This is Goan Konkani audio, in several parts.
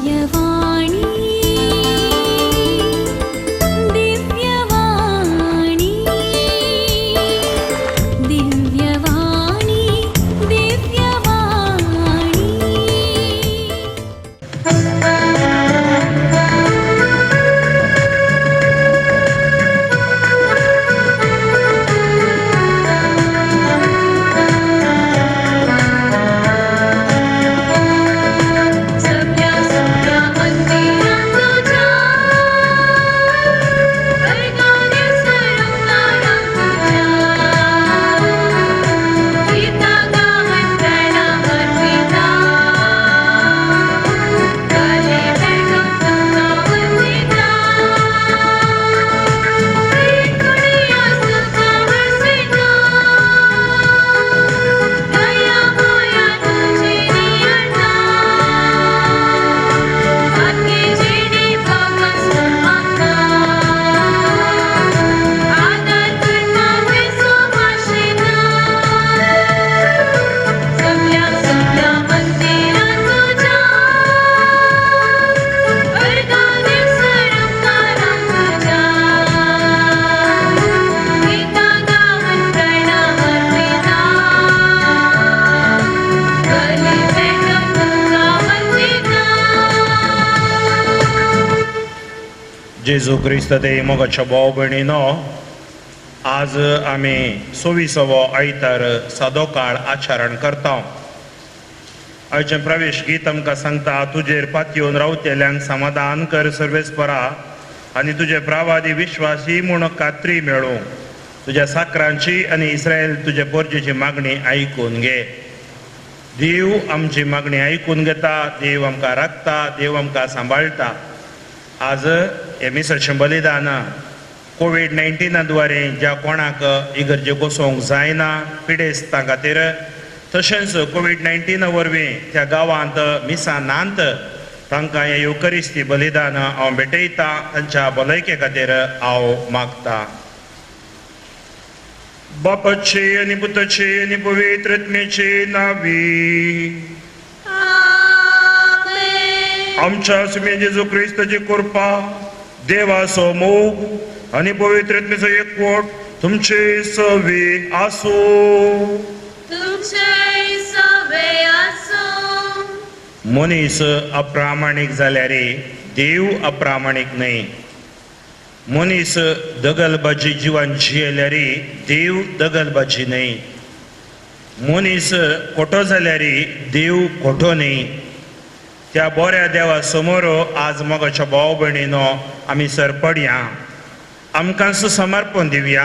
दिव्यवाणी दिव्यवाणी दिव्यवाणी दिव्यवाणी। सगळ्या सगळ्या मंदिरां तुज्या वर्गाने स्वरूपारां तुज्या गीतां गावन प्रणाम अर्पिता बलि भेटोवन तुका वंदिता त्रिगुणिया तुका हर्षिता दया माया तुजी नियंता पातकी जिणी भोगसून आमकां आदर करपा बेसो भाशेना सगळ्या सगळ्या मंदिरां तुज्या वर्गाने स्वरूपारां तुज्या गीतां गावन प्रणाम अर्पिता बलि भेटोवन तुका वंदिता। जेजू क्रिस्त ते मोगाच्या भाव भयणीनो, आज आमी 26वो आयतार सादो काळ आचरण करता। आयचें प्रवेश गीत आमकां सांगता, तुजेर पातयेवन रावतेल्यांक समाधान कर सर्वेस्परा आनी तुजे प्रावादी विश्वासी म्हूण खात्री मेळूं। तुज्या साकरांची आनी इस्रायल तुजे पोरजेची मागणी आयकून घे। देव आमची मागणी आयकून घेता, देव आमकां राखता, देव आमकां सांबाळटा। आज हे मिसाचें बलिदान कोवीड-19 द्वारे ज्या कोणाक इगर्जे बसोवंक जायना पिडेस्तां खातीर, तशेंच कोवीड-19 वरवीं त्या गांवांत मिसां नात तांकां हें युकरिस्ती बलिदान हांव भेटयतां, तांच्या भलायके खातीर हांव मागता। बापाचे आनी पुताचे आनी पवित्र आत्म्याचे नांवी आमेन। आमच्या सुमे जेजू क्रिस्ताची कृपा, देवाचो मोग आनी पवित्र आत्म्याचो एकवट तुमचे सवे आसूं। तुमचे सवे आसूं। मनीस अप्रामाणीक जाल्यार देव अप्रामाणीक न्हय। मनीस दगलबाजी जिवन जियेल्यार देव दगलबाजी न्हय। मनीस खोटो जाल्यार देव खोटो न्हय। त्या बऱ्या देवा समोर आज मोगाच्या भाव भयणीनो आमी सरपडया, आमकां समर्पण दिवया।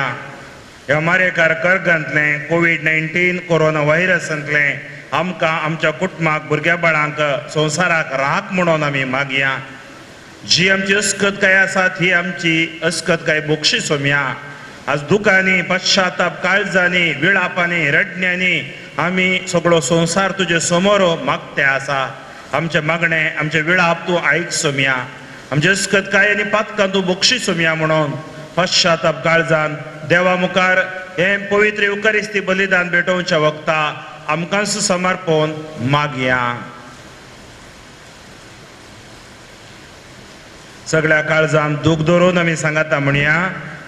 ह्या मारेकार कर्गांतलें कोवीड-19 कोरोना व्हायरसांतलें आमकां आमच्या कुटुंबाक, भुरग्या बाळांक, संवसाराक राख म्हणून आमी मागया। जी आमची अस्कतकाय आसा ती आमची अस्कतकाय बक्षीस सोमया। आज दुखांनी, पश्चाताप काळजांनी, विळापांनी, रडण्यांनी आमी सगळो संवसार तुजे समोर मागते आसा। आमचे मागणे, आमचे विळाप तूं आयक सोमया। आमचे अस्कतकाय आनी पातकां तूं बक्षीस सोमया म्हणून पश्चाताप काळजान देवा मुखार हें पवित्र युकरिस्ती बलिदान भेटोवच्या वखता आमकां समर्पण मागया। सगळ्या काळजान दूख धरून आमी सांगाता म्हणया,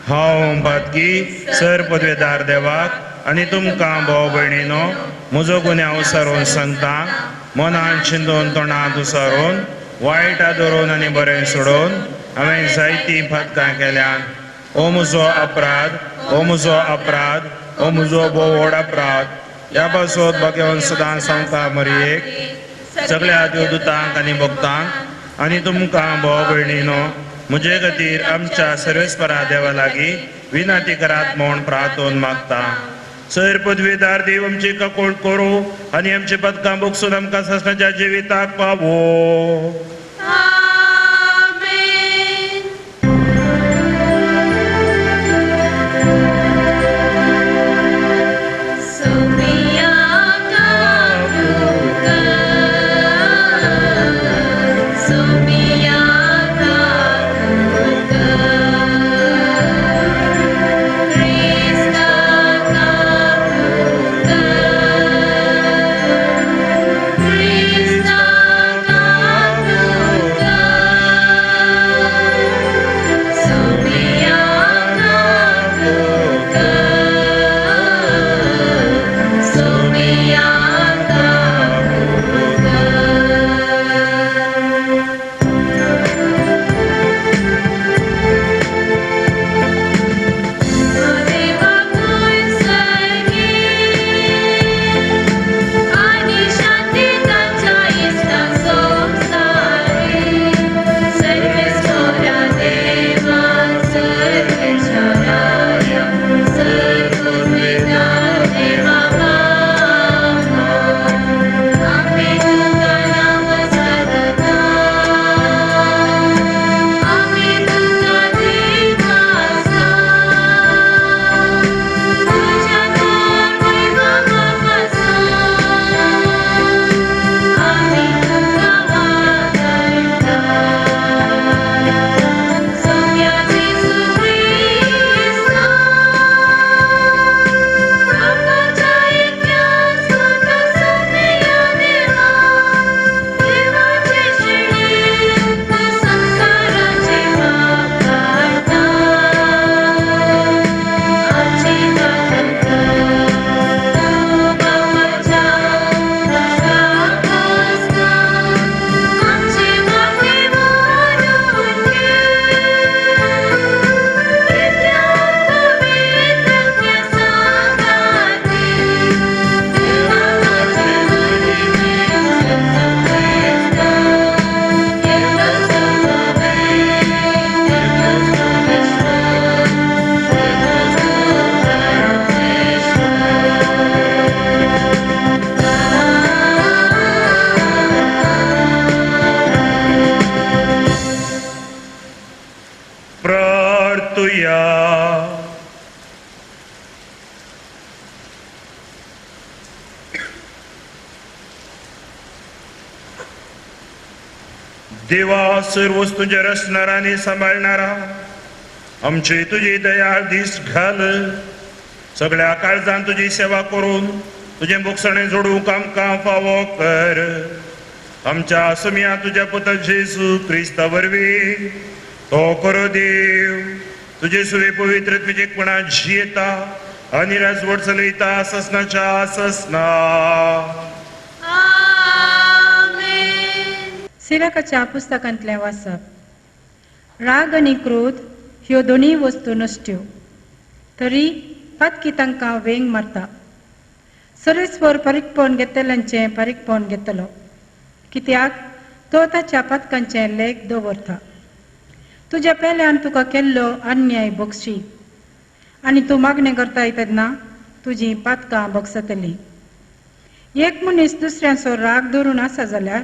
हांव पातकी सर पदवेदार देवाक आनी तुमकां भाव भयणीनो म्हजो गुन्यांव सारोवन सांगता, मनान चिंतून तोंडांत उसारून वायटा धरून आनी बरें सोडून हांवें जायतीं पातकां केल्यात। ओ म्हजो अपराध, ओ म्हजो अपराध, ओ म्हजो भोव व्हड अपराध। ह्या पासत भाग्यवंत सदां सांगता मरियेक, सगळ्या देवदूतांक आनी भक्तांक आनी तुमकां भाव भयणीनो म्हजे खातीर आमच्या सर्वेस्परा देवा लागीं विनंती करात म्हूण प्रार्थोन मागता। सर पदवीदार देव आमची काकूळ करूं आनी आमची पदकां भोगसून आमकां सासणाच्या जिविताक पावो। Krista, देवा, सर्व वस्तूंचे रचणारा आनी सांबाळणारा, आमची तुजी दयाळ दीस घाल. सगळ्या काळजान तुजी सेवा करून तुजें बोगसणें जोडूंक आमकां फावो कर. आमच्या सुमया तुज्या पुता जेजू क्रिस्ता वरवीं तो करो देव तुजे सुवे पवित्र तुजेपणा जियेता आनी राजवट चलयता ससनाच्या ससना. आमेन. सिराकाच्या पुस्तकांतलें वाचप. राग आनी क्रोध ह्यो दोनूय वस्तू नश्ट्यो, तरी पातकी तांकां वेंग मारता. सर्वेस्पर पारीकपण घेतल्यांचें पारीकपण घेतलो, कित्याक तो ताच्या पातकांचें लेख दवरता. तुज्या पेल्यान तुका केल्लो अन्याय बक्षी आनी तूं मागणें करताय तेन्ना तुजीं पातकां बक्षतलीं. एक मनीस दुसऱ्यांचो राग धरून आसा जाल्यार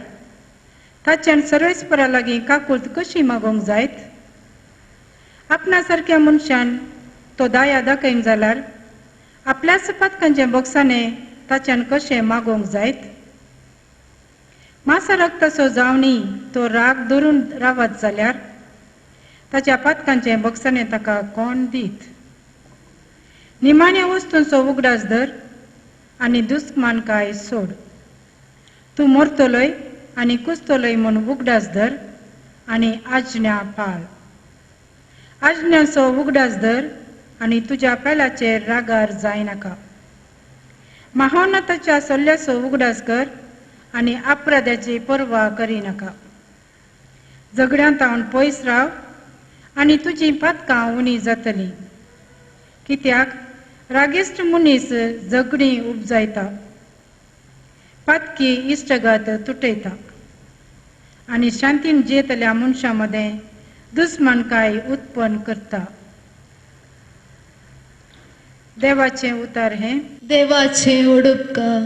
ताच्यान सर्वेस्परा लागीं काकूळत कशी मागोवंक जायत? आपणा सारक्या मनशान तो दया दाखयन जाल्यार आपल्याच पातकांच्या बक्षाने ताच्यान कशें मागोवंक जायत? मासा रक्ताचो जावनी तो राग धरून रावत जाल्यार ताच्या पातकांचे बक्षाने ताका कोण दीत? निमाण्या वस्तूंचो उगडास धर आनी दुस्मानकाय सोड. तूं मरतलोय आनी कुसतलोय म्हूण उगडास धर आनी आज्ञा पाळ. आज्ञाचो उगडास धर आनी तुज्या पेल्याचेर रागार जायनाका. महोन्नताच्या सल्ल्याचो उगडास कर आनी अपराध्याची पर्वा करिनाका. झगड्यांत पयस राव आनी तुजी पातकां उणी जातलीं, कित्याक रागेश्ट मनीस झगडीं उपजायता, पातकी इश्टगत तुटयता आनी शांतीन जियेतल्या मनशां मदें दुस्मानकाय उत्पन्न करता. देवाचें उतर हें. देवाचें उडुपकार.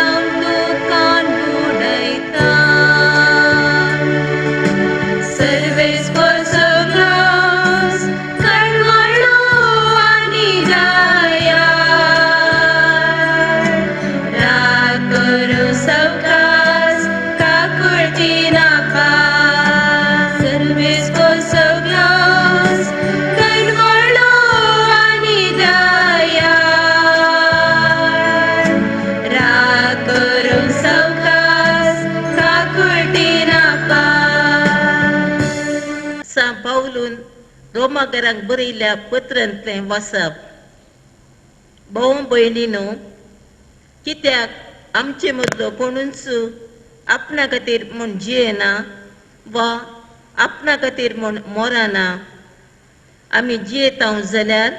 लावन दुकान बुडयता. सर्वेस्पर सगळोस कणवळो आनी दयाळ, राग करूं सवकास काकुळटी नापास. सर्वेस्पर सगळोस कणवळो आनी दयाळ, राग करूं सवकास काकुळटी नापास. सां पावलून रोमागरांक बरयल्ल्या पत्रांतलें वाचप. भाव भयणीनो, कित्याक आमचे मदलो कोणूच आपणा खातीर म्हूण जियेना वा आपणा खातीर म्हूण मोराना. आमी जियेतांव जाल्यार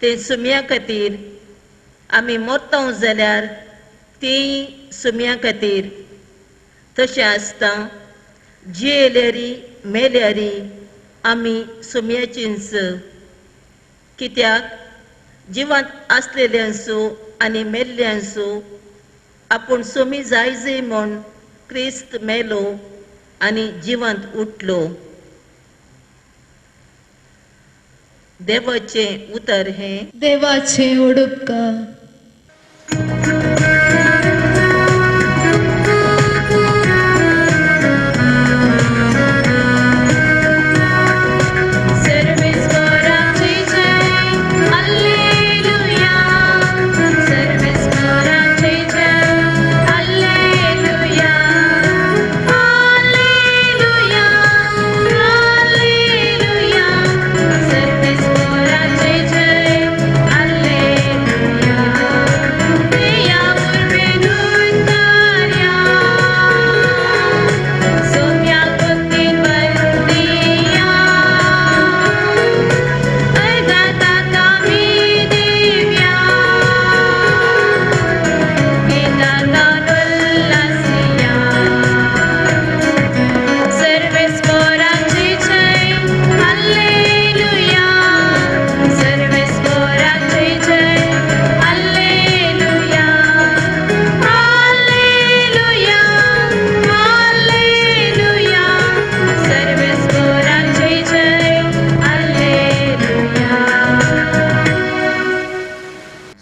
तें सुम्या खातीर, आमी मोरतांव जाल्यार तेंय सुम्या खातीर. तशें आसता जियेल्यारी मेल्यारी आमी सुम्याचींच. कित्याक जिवांत आसलेल्यांचो आनी मेल्ल्यांचो आपूण सोमी जायजय म्हूण क्रिस्त मेलो आनी जिवांत उठलो. देवाचें उतर हें. देवाचे उडुपकार. सर्वेस्पराचे जय हालेलुया, सर्वेस्पराचे जय हालेलुया, हालेलुया, हालेलुया, सर्वेस्पराचे जय हालेलुया. देया उर्बेनून कार्या, सोम्या कोतीन वरदिया, अर्गाता कामी दिव्या, गीता उल्लासिया. सर्वेस्पराचे जय हालेलुया, सर्वेस्पराचे जय हालेलुया, हालेलुया, हालेलुया, सर्वेस्पराचे जय हालेलुया.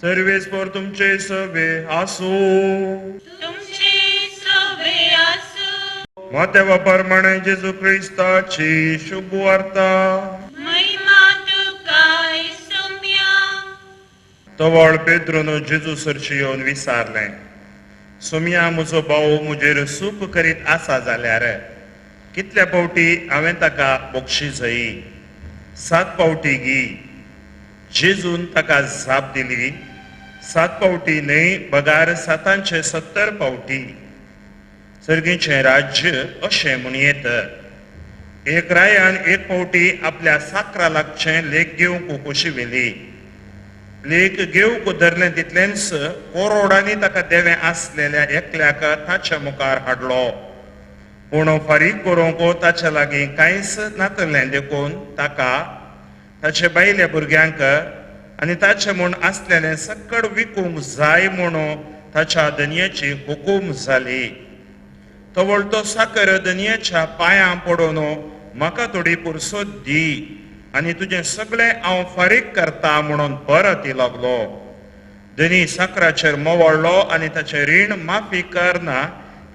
सर्वेस्पर तुमचे सवे आसूं. तुमचे सवे आसूं. मात्या प्रमाणे जेजू क्रिस्ताची शुभ वार्ता. महिमा तुका सोम्या. तवळ पेद्रोन जेजू सरशी येवन विचारलें, सोमया म्हजो भाव म्हजेर सूख करीत आसा जाल्यार कितल्या फावटी हांवें ताका बक्षी जायी? 7 फावटी गी? जेजून ताका जाप दिली, 7 फावटी न्हय, बगार 770 फावटी. सर्गीचें राज्य अशें म्हणयेत, एक रायान एक फावटी आपल्या साकरा लागचें लेख घेवंक कशी व्हेली. लेख घेवंक धरलें तितलेंच कोरोडांनी ताका देवें आसलेल्या एकल्याक ताच्या मुखार हाडलो. पूण फारीक करूंक ताच्या लागीं कांयच नातलें, देखून ताका ताचे बायल्या भुरग्यांक आनी ताचें म्हूण आसलेलें सकड विकूंक जाय म्हणून ताच्या धनयाची हुकूम जाली. तवळ तो साकर धनयाच्या पांयां पडून म्हाका थोडी पुरसत दी आनी तुजें सगळें हांव फारीक करता म्हणून परत लागलो. धनी साकराचेर मोवळ्ळो आनी ताचें रीण माफी करना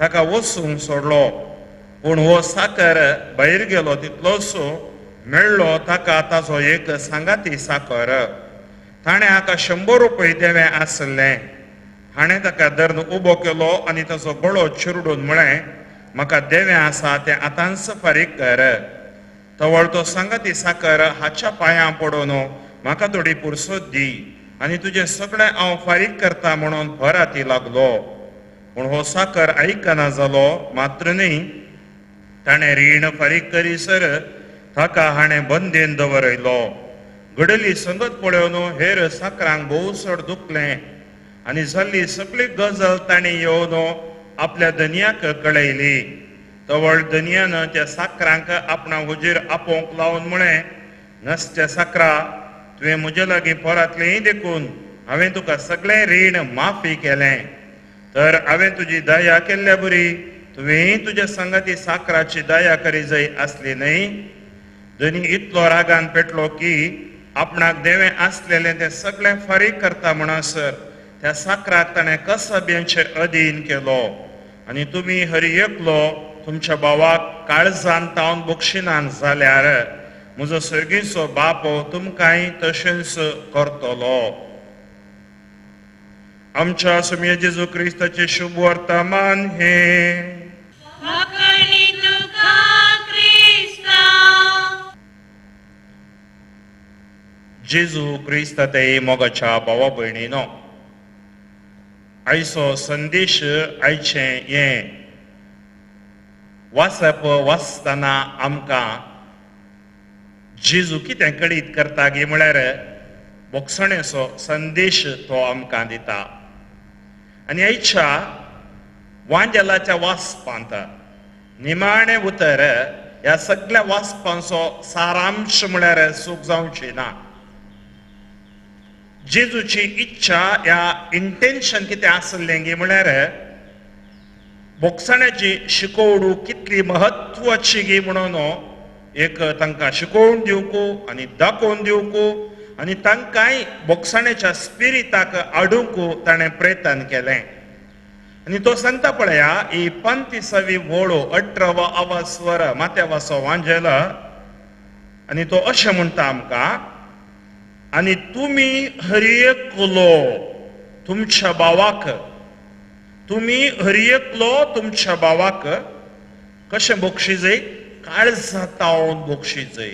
ताका वचूंक सोडलो. पूण हो साकर भायर गेलो तितलोसो मेळ्ळो ताका ताचो एक सांगाती साकर. ताणें हाका 100 रुपये देवें आसलें. हाणें ताका धरून उबो केलो आनी ताचो गळो चिरडून म्हळें, म्हाका देवें आसा तें आतांच फारीक कर. तवळ तो सांगाती साकर हाच्या पांयां पडून म्हाका थोडी पुरसत दी आनी तुजें सगळें हांव फारीक करता म्हणून पराती लागलो. पूण हो साकर आयकना जालो मात्र न्हय, ताणें रीण फारीक करीसर ताका हाणें बंदेन दवरयलो. घडली संगत पळोवन हेर साकरांक भोव चड दुखलें आनी जाल्ली सगळी गजाल ताणें येवन आपल्या धनयाक कळयली. तवळ धनयान त्या साकरांक आपणा हुजीर आपोवंक लावन म्हळें, नसत्या साकरा, तुवें म्हजे लागीं परातलेंय देखून हांवें तुका सगळें रीण माफी केलें. तर हांवें तुजी दया केल्ल्या बरी तुवें तुज्या संगाती साकराची दया करी जाय आसली न्हय. धनी इतलो रागान पेटलो की आपणाक देवें आसलेलें तें सगळें फारीक करता म्हणसर त्या साकराक ताणें कसब्यांचे अधीन केलो. आनी तुमी हरी एकलो तुमच्या भावाक काळजान तावन बक्षिनान जाल्यार म्हजो सर्गीचो बाप तुमकांय तशेंच करतलो. आमच्या सुमये जेजू क्रिस्ताचें शुभ वर्तमान हें. जेजू क्रिस्त ते मोगाच्या भावा भयणीनो, आयचो संदेश आयचें हें वाचप वाचतना आमकां जेजू कितें कळीत करता गी म्हळ्यार बोगसणेचो संदेश तो आमकां दिता. आनी आयच्या वांजेलाच्या वाचपांत निमाणें उतर ह्या सगळ्या वाचपांचो सारांश म्हळ्यार चूक जावची ना. जेजूची इच्छा ह्या इंटेन्शन कितें आसलें गी म्हळ्यार बोगसण्याची शिकोवणूक कितली म्हत्वाची गी म्हणून एक तांकां शिकोवन दिवंक आनी दाखोवन दिवंक आनी तांकांय बोगसण्याच्या स्पिरिताक हाडूंक ताणें प्रयत्न केलें. आनी तो सांगता पळया ही 35वी वोळो 18वो आवास्वर मात्यावाचो वांजेल. आनी तो अशें म्हणटा आमकां, आनी तुमी हर एकलो तुमच्या भावाक, तुमी हर एकलो तुमच्या भावाक कशें बक्षी जाय? काळजा तावन बक्षी जाय.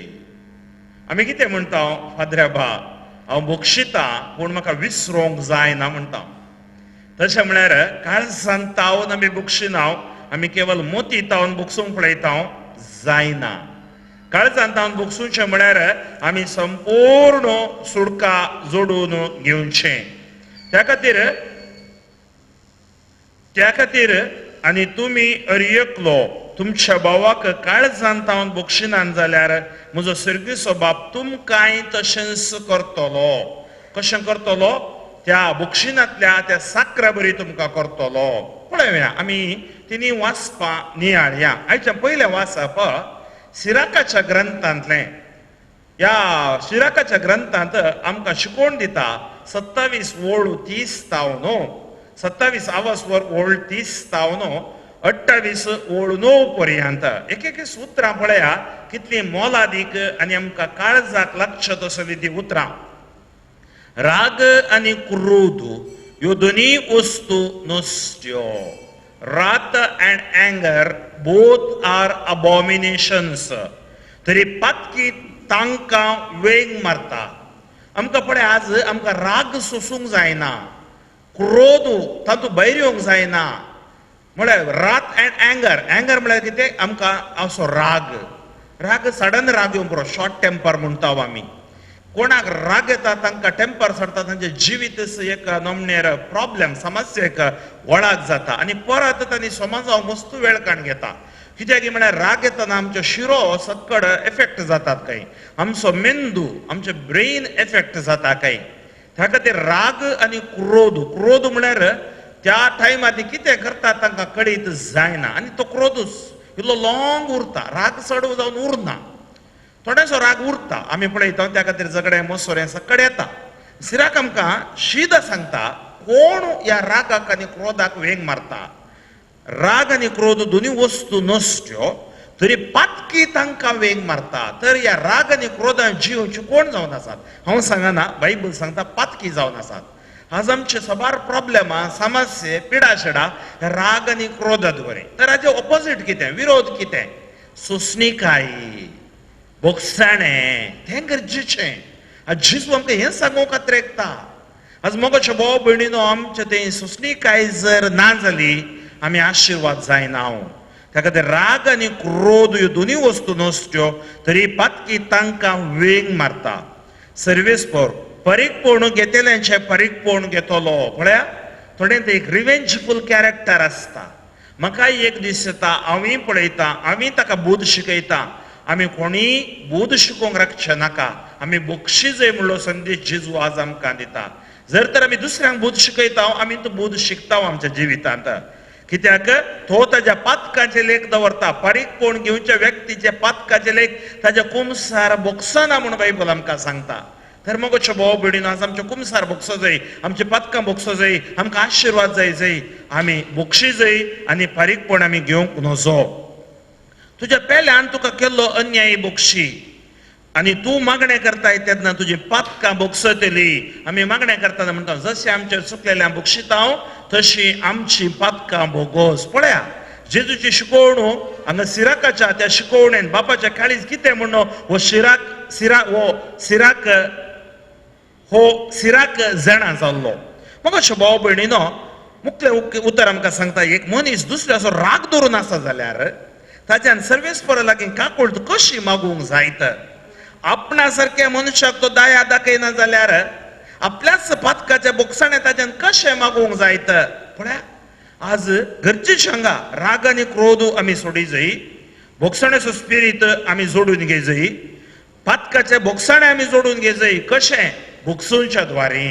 आमी कितें म्हणटा, फादऱ्या बा हांव बक्षिता पूण म्हाका विसरोंक जायना म्हणटा. तशें म्हळ्यार काळजान तावन आमी बक्षिना, आमी केवल मोती तावन बक्षूंक पळयता जायना. काळजान तावन बक्षुचें म्हळ्यार आमी संपूर्ण सुडका जोडून घेवचें. त्या खातीर आनी तुमी हर एकलो तुमच्या भावाक काळजान तावन बक्षिनान जाल्यार म्हजो सर्गीचो बाप तुमकांय तशेंच करतलो. कशें करतलो? त्या बक्षिनांतल्या त्या साकरा बरी तुमकां करतलो. पळोवया आमी तिनी वाचपां नियाळया. आयचें पयलें वाचप सिराकाच्या ग्रंथांतलें. ह्या सिराकाच्या ग्रंथांत आमकां शिकोवन दिता 27 ओळ 30 तावन 27 आवासवर ओळ 30 तावन 28 ओळ 9 पर्यंत एक एक उतरां पळया कितली मोलादीक आनी आमकां काळजाक लागच्या तसली ती उतरां. राग आनी क्रोध ह्यो दोनी वस्तू नसत्यो. Wrath and anger both are abominations. तरी पातकी तांकां वेंग मारता. आमकां पळय आज आमकां राग सोसूंक जायना, क्रोध तातूंत भायर येवंक जायना. म्हळ्यार रात अँड अँगर, अँगर म्हळ्यार कितें? आमकां असो राग, राग सडन राग येवंक पुरो, शॉर्ट टेम्पर म्हणटा आमी. कोणाक राग येता तांकां टेम्पर चडटा, तांचें जिवीत एक नमनेर प्रॉब्लेम समस्येक वळाक जाता आनी परत तांणी समाजाक मस्त वेळ काण घेता. कित्याक म्हळ्यार राग येतना आमच्यो शिरो सक्कड एफेक्ट जातात काय, आमचो मेंदू आमचें ब्रेन एफेक्ट जाता काय. त्या खातीर राग आनी क्रोध, क्रोध म्हळ्यार त्या टायमार कितें करता तांकां कळीत जायना आनी तो क्रोधूच इल्लो लॉंग उरता. राग चड जावन उरना, थोडेसो राग उरता आमी पळयता. त्या खातीर झगडें मोसोरें सकड येता. सिराक आमकां शीद सांगता कोण ह्या रागाक आनी क्रोधाक वेंग मारता. राग आनी क्रोध दोनी वस्तू नसत्यो तरी पातकी तांकां वेंग मारता. तर ह्या राग आनी क्रोधान जियोवचे कोण जावन आसात? हांव सांगना, बायबल सांगता पातकी जावन आसात. आज आमचे साबार प्रॉब्लेमां समस्ये पिडाशिडा राग आनी क्रोधात बरें. तर हाजे ऑपोजीट कितें, विरोध कितें? सोंसणीकाय, बोगसाणें, तें गरजेचें. आज जेजू आमकां हें सांगूंक खातीर आज मोगाच्या भाव भयणीनो आमचें तें सोंसणीकाय जर ना जाली आमी आशिर्वाद जायना. त्या खातीर राग आनी क्रोध ह्यो दोनूय वस्तू नसत्यो तरी पातकी तांकां वेंग मारता. सर्वेस्पोर परीकपण घेतल्यांचें परीकपण घेतलो. पळया थोडें तें एक रिवेंजफूल कॅरेक्टर आसता. म्हाकाय एक दीस येता हांवूय पळयता, हांवूय ताका बूद शिकयता. आमी कोणीय बूद शिकोवंक राखचें नाका, आमी बक्षी जाय म्हणलो संदेश जेजू आज आमकां दिता. जर तर आमी दुसऱ्यांक बूद शिकयता, आमी तो बूद शिकता आमच्या जिवितांत. कित्याक तो ताज्या पातकाचे लेख दवरता. पारीकपण घेवच्या व्यक्तीचे पातकाचे लेख ताज्या कुमसार बोगसना म्हूण बायबल आमकां सांगता. तर मग अशें भाव भयणीन, आज आमचे कुमसार बोगसो जाय, आमचे पातकां बोगसो जाय, आमकां आशिर्वाद जाय जाय, आमी बोगशी जाय आनी फारीकपण आमी घेवंक नजो. तुज्या पेल्यान तुका केल्लो अन्यायी बोगशी आनी तूं मागणें करताय तेन्ना तुजी पातकां बोगसतली. आमी मागणें करतना म्हणटा, जशें आमचे चुकलेल्या बोगशिता तशी आमची पातकां बोगोस. पळया जेजूची शिकवण हांगा सिराकाच्या त्या शिकवणेन बापाच्या काळीज कितें म्हणून हो शिराक सिरा हो सिराक हो सिराक जाणा जाल्लो. मग अशें भाव भयणीनो, मुखलें उतर आमकां सांगता, एक मनीस दुसऱ्याचो राग धरून आसा जाल्यार ताच्यान सर्वेस्परा लागीं काकुळट कशी मागूंक जायत? आपणा सारक्या मनशाक तो दया दाखयना जाल्यार आपल्याच पातकाच्या बोगसाणे ताच्यान कशें मागूंक जायत? पळया आज गरजेचें हांगा राग आनी क्रोध आमी सोडी जाय, बोगसाण्याचो स्पिरीत आमी जोडून घेय, पातकाचे बोगसाणे आमी जोडून घेय. कशें? बोगसूंच्या द्वारे.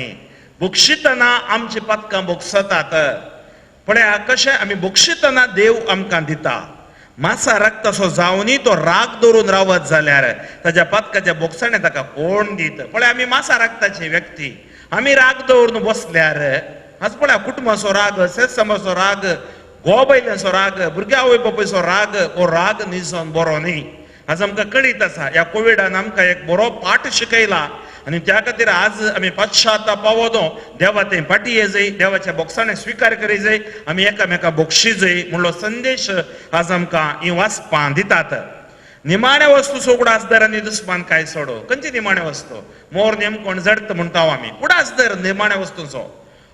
बोगशितना आमची पातकां बोगसतात. पळया कशें आमी बोगशितना देव आमकां दिता. मासा रक्ताचो जावनी तो राग धरून रावत जाल्यार ताज्या पातकाच्या बोगसाणे ताका कोण दित? पळय आमी मासा रक्ताची व्यक्ती, आमी राग दवरून बसल्यार आज पळया कुटुंबाचो राग, सेसमाचो राग, गोबैल्याचो राग, भुरग्या आवय बापायचो राग, हो राग निजोन बरो न्ही. आज आमकां कळीत आसा ह्या कोविडान आमकां एक बरो पाठ शिकयला आनी त्या खातीर आज आमी पश्चाताप पावोदो, देवा तें फाटी ये जाय, देवाच्या बोगसाणे स्विकार करी जाय, आमी एकामेका बोगशी जाय म्हणलो संदेश आज आमकां ही वाचपां दितात. निमाण्या वस्तूचो उगडास दर आनी दुस्मान काय सोडो. खंयची निमाण्या वस्तू? मोर नेम कोण जडत म्हणटा आमी. उगडास दर निमाण्या वस्तूचो.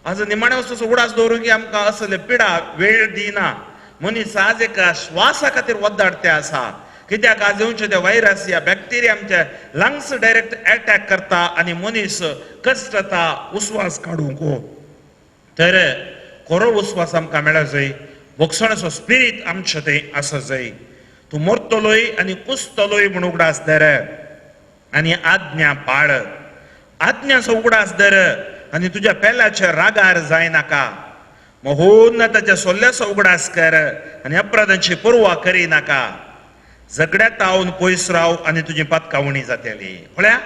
आज निमाण्या वस्तूचो उगडास दवरूंक की आमकां असले पिडा वेळ दिना. मनीस आज एका श्वासा खातीर वद्दाडते आसा. कित्याक आज येवचे ते व्हायरस या बॅक्टेरिया आमचे लंग्स डायरेक्ट एटॅक करता आनी मनीस कश्टता उस्वास काडूंक. तर खरो उस्वास आमकां मेळा जाय, बोगसण्याचो स्पिरीत आमचे थंय आसा जाय. तूं मरतलोय आनी कुसतलोय म्हूण उगडास धर आनी आज्ञा पाळ. आज्ञाचो उगडास धर आनी तुज्या पेल्याच्या रागार जायनाका. मोहून ताच्या सोल्ल्याचो उगडास कर आनी अपराधांची पर्वा करिनाका. झगड्या तावन पयस राव आनी तुजी पातकावणी जातली. पळया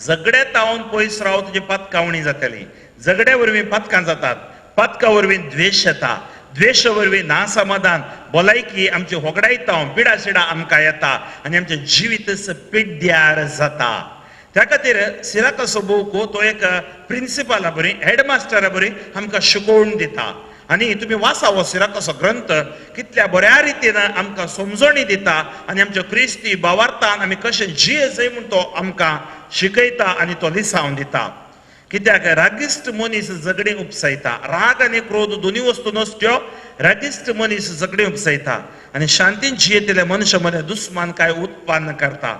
झगड्या तावन पयस राव, तुजी पातकावणी जातली. झगड्या वरवीं पातकां जातात, पातका वरवीं द्वेश येता, द्वेशा वरवीं नासमाधान, भलायकी आमची होगडायता, पिडा सिडा आमकां येता आनी आमचें जिवीत पिड्ड्यार जाता. त्या खातीर सिराकाचो बूक तो एक प्रिंसिपला बरी, हेडमास्टरा बरी आमकां शिकोवन दिता. आनी तुमी वाचा हो सिराकाचो ग्रंथ, कितल्या बऱ्या रितीन आमकां समजणी दिता आनी आमच्या क्रिस्ती भावार्थान आमी कशें जिये जाय म्हूण तो आमकां शिकयता आनी तो लिसावन दिता. कित्याक रागिश्ट मनीस झगडीं उपसायता. राग आनी क्रोध दोनी वस्तू नसत्यो. रागिश्ट मनीस झगडीं उपसायता आनी शांतीन जियेतल्या मनशा मदें दुस्मान काय उत्पन्न करता.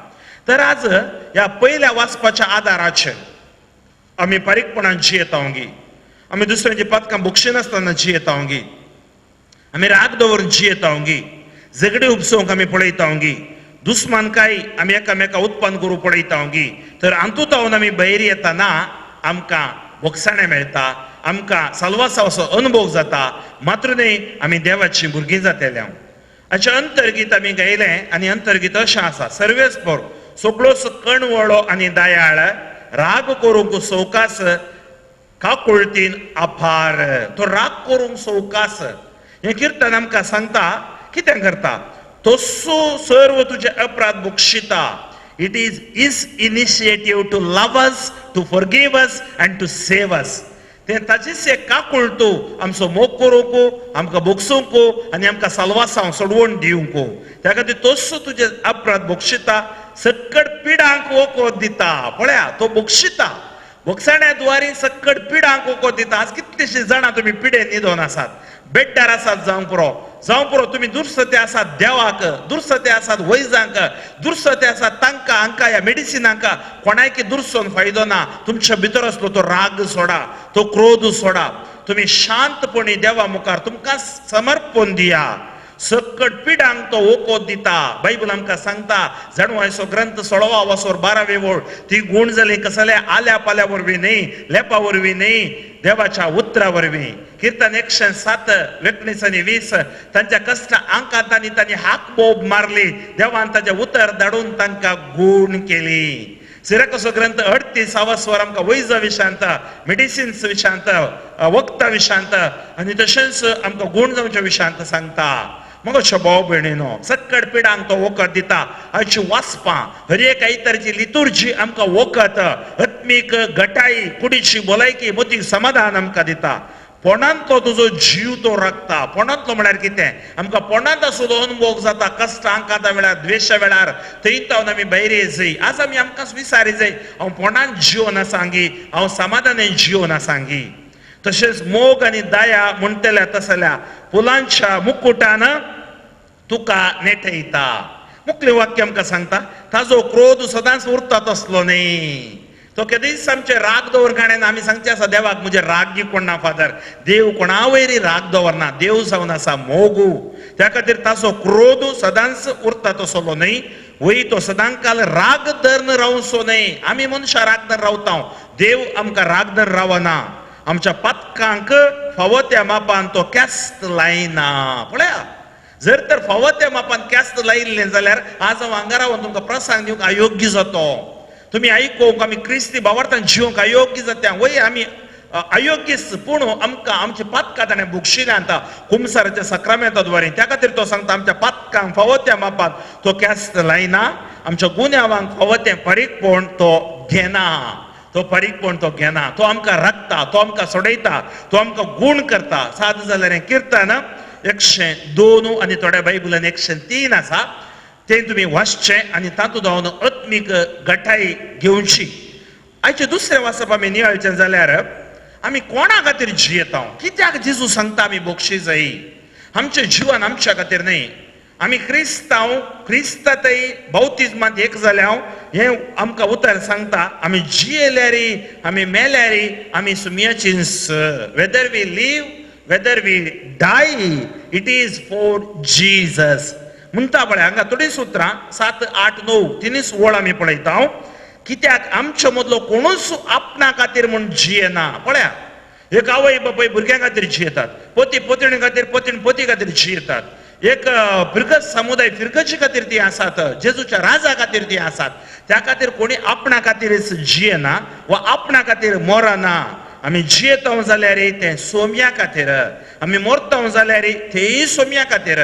तर आज ह्या पयल्या वाचपाच्या आदाराचेर आमी बारीकपणान जियेता गी, आमी दुसऱ्यांची पातकां बोगशिनासतना जियेता गी, आमी राग दवरून जियेता गी, झगडी उपसोवंक आमी पळयता गी, दुस्मान काय आमी एकामेका उत्पन्न करूंक पळयता गी, तर हातूंत आमी भायर येतना आमकां बोगसाणें मेळटा, आमकां साल्वासाचो अनुभव जाता. मात्र न्हय आमी देवाची भुरगीं जातले. हाचें अंतर्गीत आमी गायलें आनी अंतर्गीत अशें आसा, सर्वेस्पर सगळोच कणवळो आनी दयाळ, राग करूंक सवकास, काकुळतीन आभार. तो राग करूंक सवकास हें किर्तन आमकां सांगता. कितें करता? तसो सर्व तुजे अपराध बक्षिता. It is his initiative to love us, to forgive us and to save us. तें ताचीच एक काकुळटू आमचो मोग करूंक, आमकां बोगसूंक आनी आमकां साल्वासांव सोडवण दिवंक. त्या खातीर तसो तुजे अपराध बक्षिता, सक्कड पिडांक वखद दिता. पळया तो बक्षिता, बोगसाण्या द्वारी सक्कड पिडांक वखद दिता. आज कितलीशीं जाणां तुमी पिडे न्हिदोन आसात, बेड्डार आसात, जावंक पुरो, जावंक पुरो. तुमी दुर्सते आसात देवाक, दुर्सते आसात वैजांक, दुर्सते आसात तांकां, हांकां, ह्या मेडिसिनांक. कोणायकी दुर्सोन फायदो ना. तुमच्या भितर आसलो तो राग सोडा, तो क्रोध सोडा. तुमी शांतपणी देवा मुखार तुमकां समर्पण दिया. सकट पिडांक तो वखद दिता. बायबल आमकां सांगता जाणवायचो ग्रंथ 16 वसोर 12 वळ, ती गूण जाली कसल्या आल्या पाल्या वरवीं न्ही, लेपा वरवीं न्ही, देवाच्या उतरा वरवीं. किर्तन 107 19 आनी 20, तांच्या कश्ट आंकांतांनी तांणी हाक बोब मारली, देवान ताचें उतर धाडून तांकां गूण केली. सिराकसो ग्रंथ 38 वसवर आमकां वैजा विशांत, मेडिसिन्स विशांत, वखदां विशांत आनी तशेंच आमकां गूण जावच्या विशांत सांगता. मगो भाव भयणीनो, सक्कड पिडांक तो वखद दिता. आयची वाचपां हर एक आयतारची लितुर्जी आमकां वखद, आत्मीक गटाई, कुडीची भलायकी, मतीक समाधान आमकां दिता. पोणांतलो तुजो जीव तो राखता. पोणांतलो म्हळ्यार कितें? आमकां पोणांत सुद्दां अनुभव जाता कश्ट आंकांता वेळार, द्वेशा वेळार, थंय तावन आमी भायर येयजय. आज आमी आमकां विसारी जाय, हांव पोणांत जिवन आसांगी, हांव समाधानान जिवन आसांगी. तशेंच मोग आनी दया म्हणटल्या तसल्या फुलांच्या मुकुटान तुका नेटयता. मुखलें वाक्य आमकां सांगता ताजो क्रोध सदांच उरता तसलो न्ही. तो केदीच आमचे राग दवर काणेन आमी सांगचे आसा देवाक म्हजे राग कोण ना फादर. देव कोणा वयरी राग दवरना, देव जावन आसा मोगू. त्या खातीर ताचो क्रोध सदांच उरता तसलो न्ही. वय तो सदांकाल राग धरून रावचो न्ही. आमी मनशां राग धरून रावता, देव आमकां राग धरून रावना. आमच्या पातकांक फावो त्या मापान तो केस्त लायना. पळया, जर तर फावो त्या मापान केस्त लायिल्लें जाल्यार आज हांव हांगा रावन तुमकां प्रसंग दिवंक अयोग्य जातो. तुमी आयकूंक आमी क्रिस्ती भावार्थान जिवंक अयोग्य जाता. वय आमी अयोग्यच, पूण आमकां आमच्या पातकां ताणें भोगशिल्यांत कुमसाराच्या सक्रामेंता द्वारे. त्या खातीर तो सांगता आमच्या पातकांक फावो त्या मापान तो केस्त लायना, आमच्या गुन्यांवांक फावो तें फारीकपण तो घेना. तो फारीकपण तो घेना. तो आमकां राखता, तो आमकां सोडयता, तो आमकां गूण करता. साद जाल्यार किर्तन 102 आनी थोड्या बायबलान 103 आसा, तें तुमी वाचचें आनी तातूंत जावन आत्मीक गटाय घेवची. आयचें दुसरें वाचप आमी नियाळचें जाल्यार आमी कोणा खातीर जियेता? कित्याक जेजू सांगता आमी बोक्षी जाय? आमचें जिवन आमच्या खातीर न्ही. आमी क्रिस्तांव, क्रिस्तातय बाउतिज्मांत एक जाल्या हें आमकां उतर सांगता. आमी जियेल्यारी, आमी मेल्यारी, आमी सुमयाचींच. Whether we live, whether we die, it is for Jesus म्हणटा. पळय हांगा थोडीं सुत्रां 7, 8, 9 तिनूच वळ आमी पळयता. कित्याक आमचे मदलो कोणूच आपणा खातीर म्हूण जियेना. पळया, एक आवय बापूय भुरग्यां खातीर जियेतात, पती पतिणी खातीर, पतीण पती खातीर जियेतात, एक फिरगज समुदाय फिरगजी खातीर ती आसात, जेजूच्या राजा खातीर ती आसात. त्या खातीर कोणी आपणा खातीरच जियेना वा आपणा खातीर मरना. आमी जियेता जाल्यार तें सोम्या खातीर, आमी मरता जाल्यार तेय सोम्या खातीर.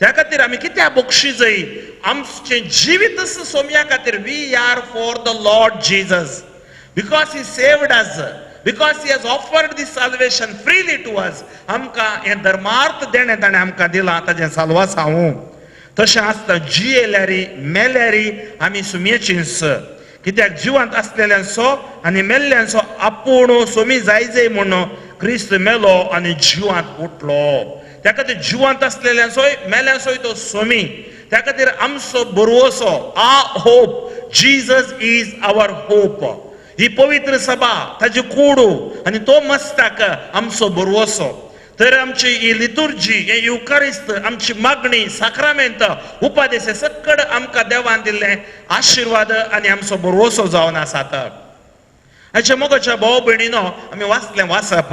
त्या खातीर आमी कित्याक बक्षी जाय? आमचें जिवीतच सोम्या खातीर. We are for the Lord Jesus because he saved us, because he has offered this salvation freely to us. आमकां हें धर्मार्थ देणें ताणें आमकां दिलां, ताजें साल्वास हांव. तशें आसता जियेल्यारी मेल्यारी आमी सुमयेचींच. कित्याक जिवांत आसलेल्यांचो आनी मेल्ल्यांचो आपूण सोमी जाय जाय म्हूण क्रिस्त मेलो आनी जिवांत उठलो. त्या खातीर जिवांत आसलेल्यांचोय मेल्यांचोय तो सोमी. त्या खातीर आमचो बरवसो आ hope, Jesus is our hope. ही पवित्र सभा ताजी कोडू आनी तो मस्ताक आमचो बरवसो. तर आमची ही लितुर्जी, हे युकारिस्त, आमची मागणी, साक्रामेंत, उपादेश सकड आमकां देवान दिल्ले आशिर्वाद आनी आमचो बरवसो जावन आसात. हाच्या मोगाच्या भाव भयणीनो, आमी वाचलें वाचप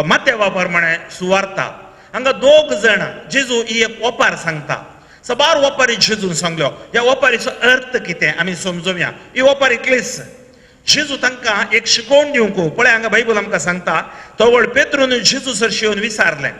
मातेवा प्रमाणे सुवार्ता. हांगा दोग जाण जेजू ही एक ओपार सांगता. सबार ओपारी जेजून सांगल्यो. ह्या ओपारीचो अर्थ कितें आमी समजोवया. ही ओपारी क्लिस जेजू तांकां एक शिकोवन दिवंक. पळय हांगा बायबल आमकां सांगता, तवळ पेत्रून जेजू सरशी येवन विचारलें,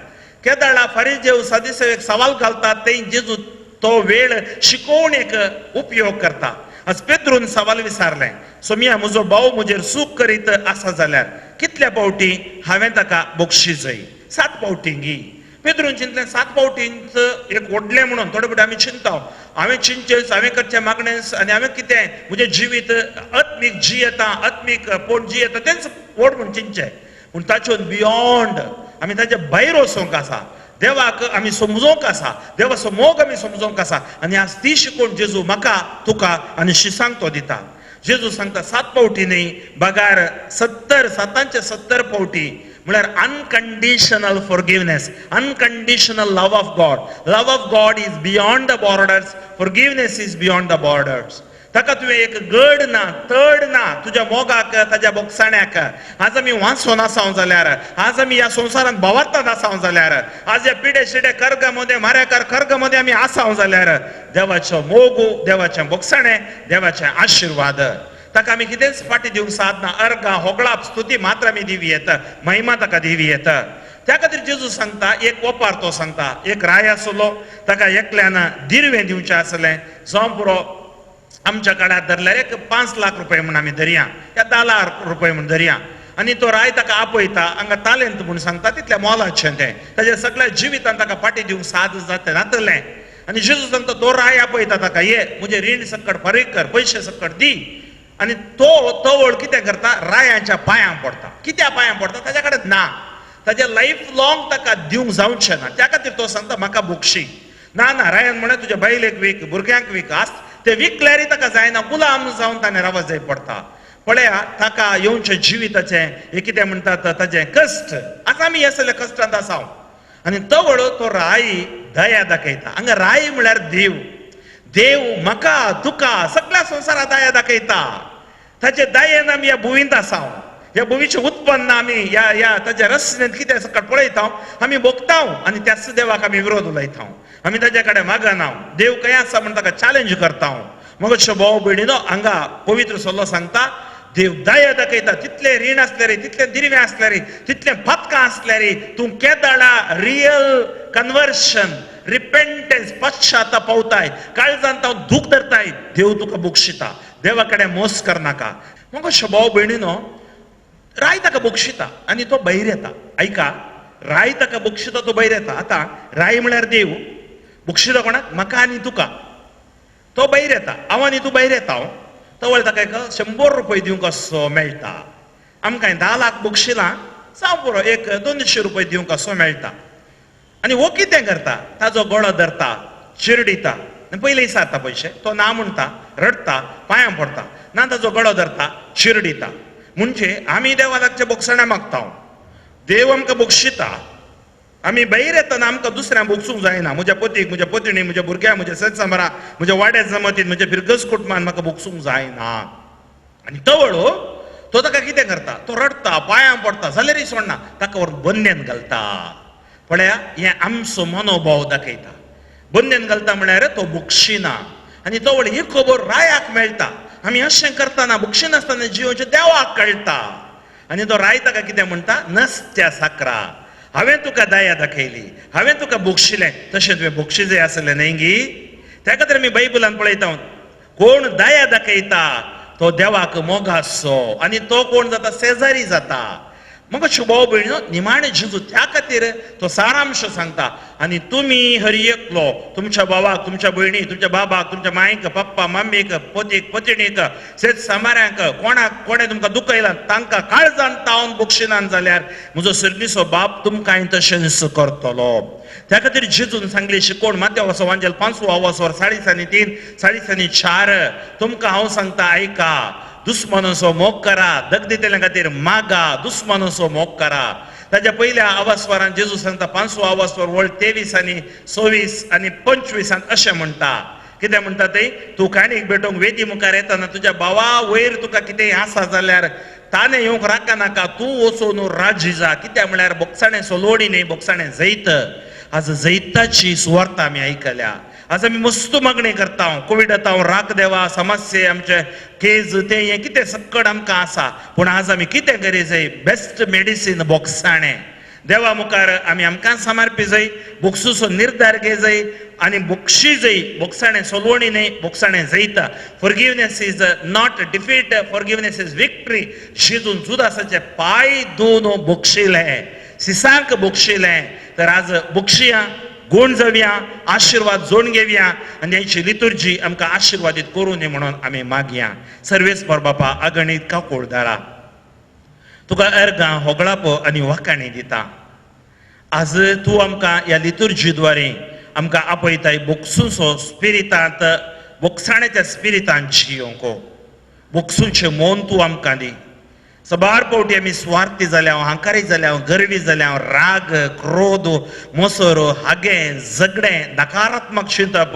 केदाळा फारीजेव सादिसेव एक सवाल घालता ते जेजू तो वेळ शिकोवन एक उपयोग करता. आज पेत्रून सवाल विचारलें, सोमिया म्हजो भाव म्हजेर चूक करीत आसा जाल्यार कितल्या फावटी हांवें ताका बक्षी जाय? 7 फावटी गी. पेत्रून चिंतलें 7 फावटींच एक व्हडलें म्हणून. थोडे फावटी आमी चिंता, हांवें चिंतचें, हांवें करचें मागणें आनी हांवें कितें म्हजें जिवीत आत्मीक जियेता, आत्मीक पोट जियेता तेंच व्हड म्हूण चिंतचें. पूण ताचेर बियोंड आमी ताचे भायर वचोंक आसा. देवाक आमी समजोंक आसा, देवाचो मोग आमी समजोंक आसा. आनी आज ती शिकोवन जेजू म्हाका, तुका आनी शिसांक तो दिता. जेजू सांगता 7 फावटी न्ही, बगार 70, 7 70 फावटी. म्हळ्यार unconditional forgiveness, unconditional love of God. Love of God is beyond the borders, forgiveness is beyond the borders. ताका तुवें एक गड ना, तड ना तुज्या मोगाक, ताज्या बोगसाण्याक. आज आमी वाचोन आसाव जाल्यार, आज आमी ह्या संवसारांत भोंवतात आसाव जाल्यार, आज ह्या पिडे शिडे कर्ग मदें, माऱ्याकार कर्ग मदें आमी आसाव जाल्यार देवाचो मोग, देवाचें बोगसाणें, देवाचे आशिर्वाद, ताका आमी कितेंच फाटी दिवंक सादना. अर्गां, होगळाप, स्तुती मात्र आमी दिवी येता, महिमा ताका दिवी येता. त्या खातीर जेजू सांगता एक ओपार, तो सांगता एक राय आसलो, ताका एकल्यान दिरवें दिवचें आसलें. जावं पुरो, आमच्या काळार धरल्यार एक 5 लाख रुपये म्हूण आमी धरया, या 10 लाख रुपये म्हूण धरया. आनी तो राय ताका आपयता, हांगा तालेंत म्हूण सांगता, तितल्या मोलाचें तें, ताज्या सगळ्या जिवितान ताका फाटी दिवंक साद जाता नातलें. आनी जेजू सांगता तो राय आपयता ताका, ये म्हजें रीण सकट फारीक कर, पयशे सकट दी. आनी तो तवळ कितें करता, रायांच्या पांयां पडटा. कित्या पांयां पडटा? ताज्या कडेन ना, ताज्या लायफ लॉंग ताका दिवंक जावचें ना. त्या खातीर तो सांगता म्हाका बोगशी ना. ना, रायान म्हणलें तुज्या बायलेक वीक, भुरग्यांक वीक, आस ते विकल्यारय ताका जायना, गुलाम जावन ताणें रावत जाय पडटा. पळया ताका येवचें जिविताचें हें कितें म्हणटात ताजें कश्ट. आतां आमी हे सगळे कश्टांत आसा. आनी तवळ तो राय दया दाखयता. हांगा राय म्हळ्यार देव. देव म्हाका तुका सगळ्या संवसारात दया दाखयता. ताचे दयेन आमी ह्या भुंयेंत आसा. ह्या भुंयेचें उत्पन्न आमी ह्या ह्या ताच्या रचनेंत कितें सकाळ पळयता, आमी भोगता आनी त्याच देवाक आमी विरोध उलयता, आमी ताच्या कडेन मागना. देव खंय आसा म्हण ताका चॅलेंज करता. मग भाव भयणीनो, हांगा पवित्र सल्लो सांगता देव दया दाखयता. तितलें रीण आसलें रे, तितलें दिरवें आसलें रे, तितलें पातकां आसलें रे, तूं केदाळा रियल कन्वर्शन, रिपेंटन्स, पश्चाताप पावताय, काळजांत हांव दूख धरताय, देव तुका बक्षिता. देवा कडेन मोस करनाका. मग भाव भयणीनो, राय ताका बक्षिता आनी तो भायर येता. आयका, राय ताका बक्षिता, तो भायर येता. आतां राय म्हळ्यार देव बक्षिता कोणाक? म्हाका आनी तुका. तो भायर येता, हांव आनी तूं भायर येता. तवळ ताका एक 100 रुपये दिवंक असो मेळटा. आमकां 10 लाख बक्षिलां, जावं पुरो, एक 200 रुपये दिवंक असो मेळटा. आनी हो कितें करता, ताजो गळो धरता, चिरडिता आनी पयलीं विचारता पयशे. तो ना म्हणटा, रडटा, पांयां पडटा, ना ताजो गळो धरता, चिरडिता. म्हणजे आमी देवा लागचे बोगसणां मागता, देव आमकां बक्षिता. आमी भायर येतना आमकां दुसऱ्यांक बोगसूंक जायना. म्हज्या पतीक, म्हज्या पतिणी, म्हज्या भुरग्यांक, म्हज्या सत्संबरा, म्हज्या वाड्या जमतीन, म्हज्या फिरगज कुटुंबान म्हाका बोगसूंक जायना. आनी तवळ तो ताका कितें करता, तो रडटा, पांयां पडटा, जाल्यारय सोडना, ताका व्हरून बंदेन घालता. पळया, हें आमचो मनोभाव दाखयता. बंदेन घालता म्हळ्यार तो बोगशिना. आनी तवळ ही खबर रायाक मेळटा. आमी अशें करतना बोगशिनासतना जिवनचें देवाक कळटा. आनी तो राय ताका कितें म्हणटा, नसत्या साकरा, हांवें तुका दया दाखयली, हांवें तुका बोगशिलें, तशें तुवें बोगशी जाय आसलें न्हय गी. त्या खातीर आमी बायबलान पळयता, कोण दया दाखयता तो देवाक मोगासो, आनी तो कोण जाता, शेजारी जाता. मग भाव भयणीनो, निमाणें जेजू त्या खातीर तो सारांश सांगता, आनी तुमी हर एकलो तुमच्या भावाक, तुमच्या भयणी, तुमच्या बाबाक, तुमच्या मायक, पप्पा मम्मीक, पतीक, पतिणीक, शेत सामाऱ्यांक, कोणाक कोणें तुमकां दुखयलां तांकां काळजान तावन बक्षिनान जाल्यार म्हजो सर्गीचो बाप तुमकांय तशेंच करतलो. त्या खातीर जेजून सांगली शिकोवण मात्या वांजेल 5 आवासवर 3.5 3.5, तुमकां हांव सांगता आयका, दुस्मानाचो मोग करा, दगदितेल्या खातीर मागा, दुस्मानाचो मोग करा. ताज्या पयल्या आवासवारान जेजू सांगता 5 आवासवर वळ 23 आनी 26 आनी 25 अशें म्हणटा. कितें म्हणटा ते, तूं काणीक भेटोवंक वेदी मुखार येतना तुज्या भावा वयर तुका कितेंय आसा जाल्यार ताणें येवंक राखा नाका, तूं वचून राजी जा. कित्याक म्हळ्यार बोगसाणें सोलोवणी न्ही, बोगसाणें जैत. आज जैताची सुवार्ता आमी आयकल्या. आज आमी मस्त मागणी करता, कोविड आतां राख देवा, समस्या आमचे केज तें हें कितें सक्कड आमकां आसा, पूण आज आमी कितें करी जाय, बेस्ट मेडिसीन बोगसाणें. देवा मुखार आमी आमकां समर्पी जाय, बोगसूचो निर्धार घे जाय आनी बोगशी जाय. बोगसाणें सोलवणी न्हय, बोगसाणें जैता. Forgiveness is not defeat, forgiveness is victory. शिजून जुदासाचे पांय दोन बोगशिलें, सिसांक बोगशिलें. तर आज बोगशिया, गुण जावया, आशिर्वाद जोड घेवया आनी हेची लितुर्जी आमकां आशिर्वादीत करूं न्ही म्हणून आमी मागया. सर्वेस्पर बापा, अगणीत काकुळदारा, तुका अर्गां होगळाप आनी वाखाणी दिता. आज तूं आमकां ह्या लितुर्जी द्वारे आमकां आपयताय बोगसूचो स्पिरितांत, बोगसाण्याच्या स्पिरितांत जियोंक, बोगसूचें मन तूं आमकां दी. सबार पावटी आमी स्वार्थी जाल्या, हांकारी जाल्या, गर्वी जाल्या, राग, क्रोध, मोसर, हागें, झगडें, नकारात्मक चिंतप.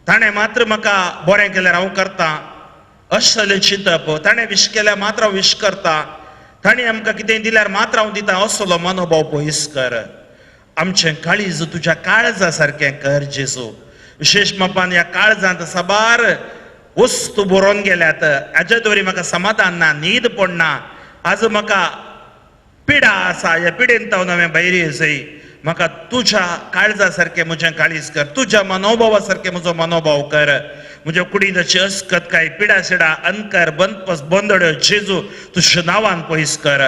ताणें मात्र म्हाका बरें केल्यार हांव करता असलें चिंतप, ताणें विश केल्यार मात्र हांव विश करता, ताणें आमकां कितें दिल्यार मात्र हांव दिता असलो मनोभाव पयस कर. आमचें काळीज तुज्या काळजा सारकें कर जेजू. विशेश मापान ह्या काळजांत साबार वस्तू बरोवन गेल्यात, हाज्या दवरी म्हाका समाधान ना, न्हीद पडना, आज म्हाका पिडा आसा, ह्या पिडेन तावन हांवें भायर येसय. म्हाका तुज्या काळजा सारकें म्हजें काळीज कर, तुज्या मनोभावा सारकें म्हजो मनोभाव कर. म्हज्या कुडींत अस्कत काय पिडा सिडा अनकर बंदपस बंदड्यो जेजू तुज्या नांवान पयस कर.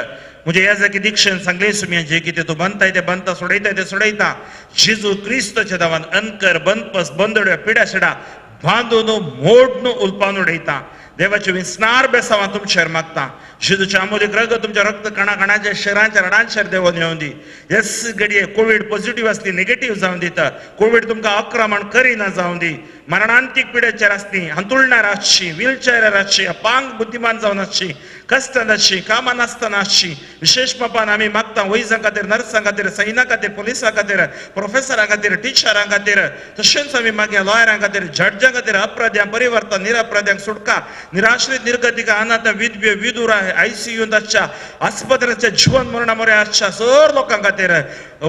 म्हज्या ह्या जागी दीक्षेन सांगलें सुमया, जे कितें तूं बांदताय तें बांदता, सोडयताय तें सोडयता. जेजू क्रिस्ताच्या नांवान अनकर बंदपस बंदड्यो पिडा सिडा बांदून मोडून उलपावन उडयता. देवाचे विस्नार बेसांव तुमचेर मागता. जेजूच्या आमोलीक रगत तुमच्या रक्त कणा कणाच्या शरांच्या रडांचेर देवोन येवन दी. येस घडये कोवीड पॉझिटिव्ह आसली नेगेटीव जावन दिता, कोवीड तुमकां आक्रमण करिना जावन दी. मरणांतीक पिडेचेर आसली, हांतुळणार आसची, व्हीलचेरार आसची, अपांग बुद्धिमान जावन आसची, कश्टान आसची, कामां नासतना आसची. विशेश मापान आमी मागता वैजां खातीर, नर्सां खातीर, सैना खातीर, पुलिसां खातीर, प्रोफेसरां खातीर, टिचरां खातीर, तशेंच आमी मागया लॉयरां खातीर, जड्जां खातीर, अपराध्यांक परिवर्तन, निरपराध्यांक सुटका, निराश्रीत निर्गतिका, अनाथ, विधव्य, विदुरा, आयसीयूंत आसच्या, आस्पत्र्याच्या जीवन मरणा मरे आसच्या सर लोकां खातीर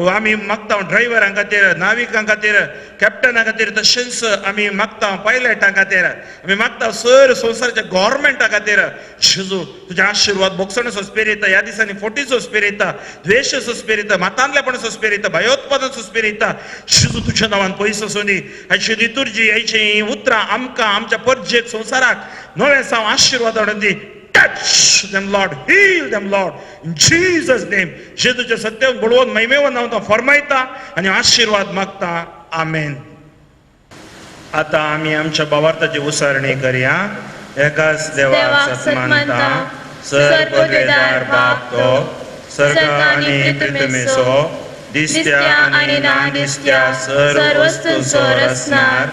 आमी मागता. ड्रायव्हरां खातीर, नाविकां खातीर, कॅप्टना खातीर, तशेंच आमी मागता पायलटां खातीर, आमी मागता सर संवसाराच्या गव्हर्मेंटा खातीर. जेजू तुजे आशिर्वाद भोगसणेचो स्पिरीत, ह्या दिसांनी फोटीचो स्पिरीत, द्वेशाचो स्पिरीत, मातांतलेपणाचो स्पिरीत, भयोत्पादनाचो स्पिरीत जेजू तुज्या नांवान पयस आसूं दी. हाची लितुर्जी, हाची उतरां आमकां आमच्या परजेक संवसाराक नवें साव आशिर्वाद हाडून दी. Touch them, Lord. Heal them, Lord. In Jesus' name. जेजूच्या सत्य बळवंत महिमेवन हांव तो फरमायता आनी आशिर्वाद मागता. आमेन. आतां आमी आमच्या भावार्थाची उसारणी करया. एकाच देवाक सन्मानता, सर पदवेदार बाप तो सर्ग आनी पृथ्वीचो दिसत्या आनी ना दिसत्या सर्व वस्तूंचो रचणार,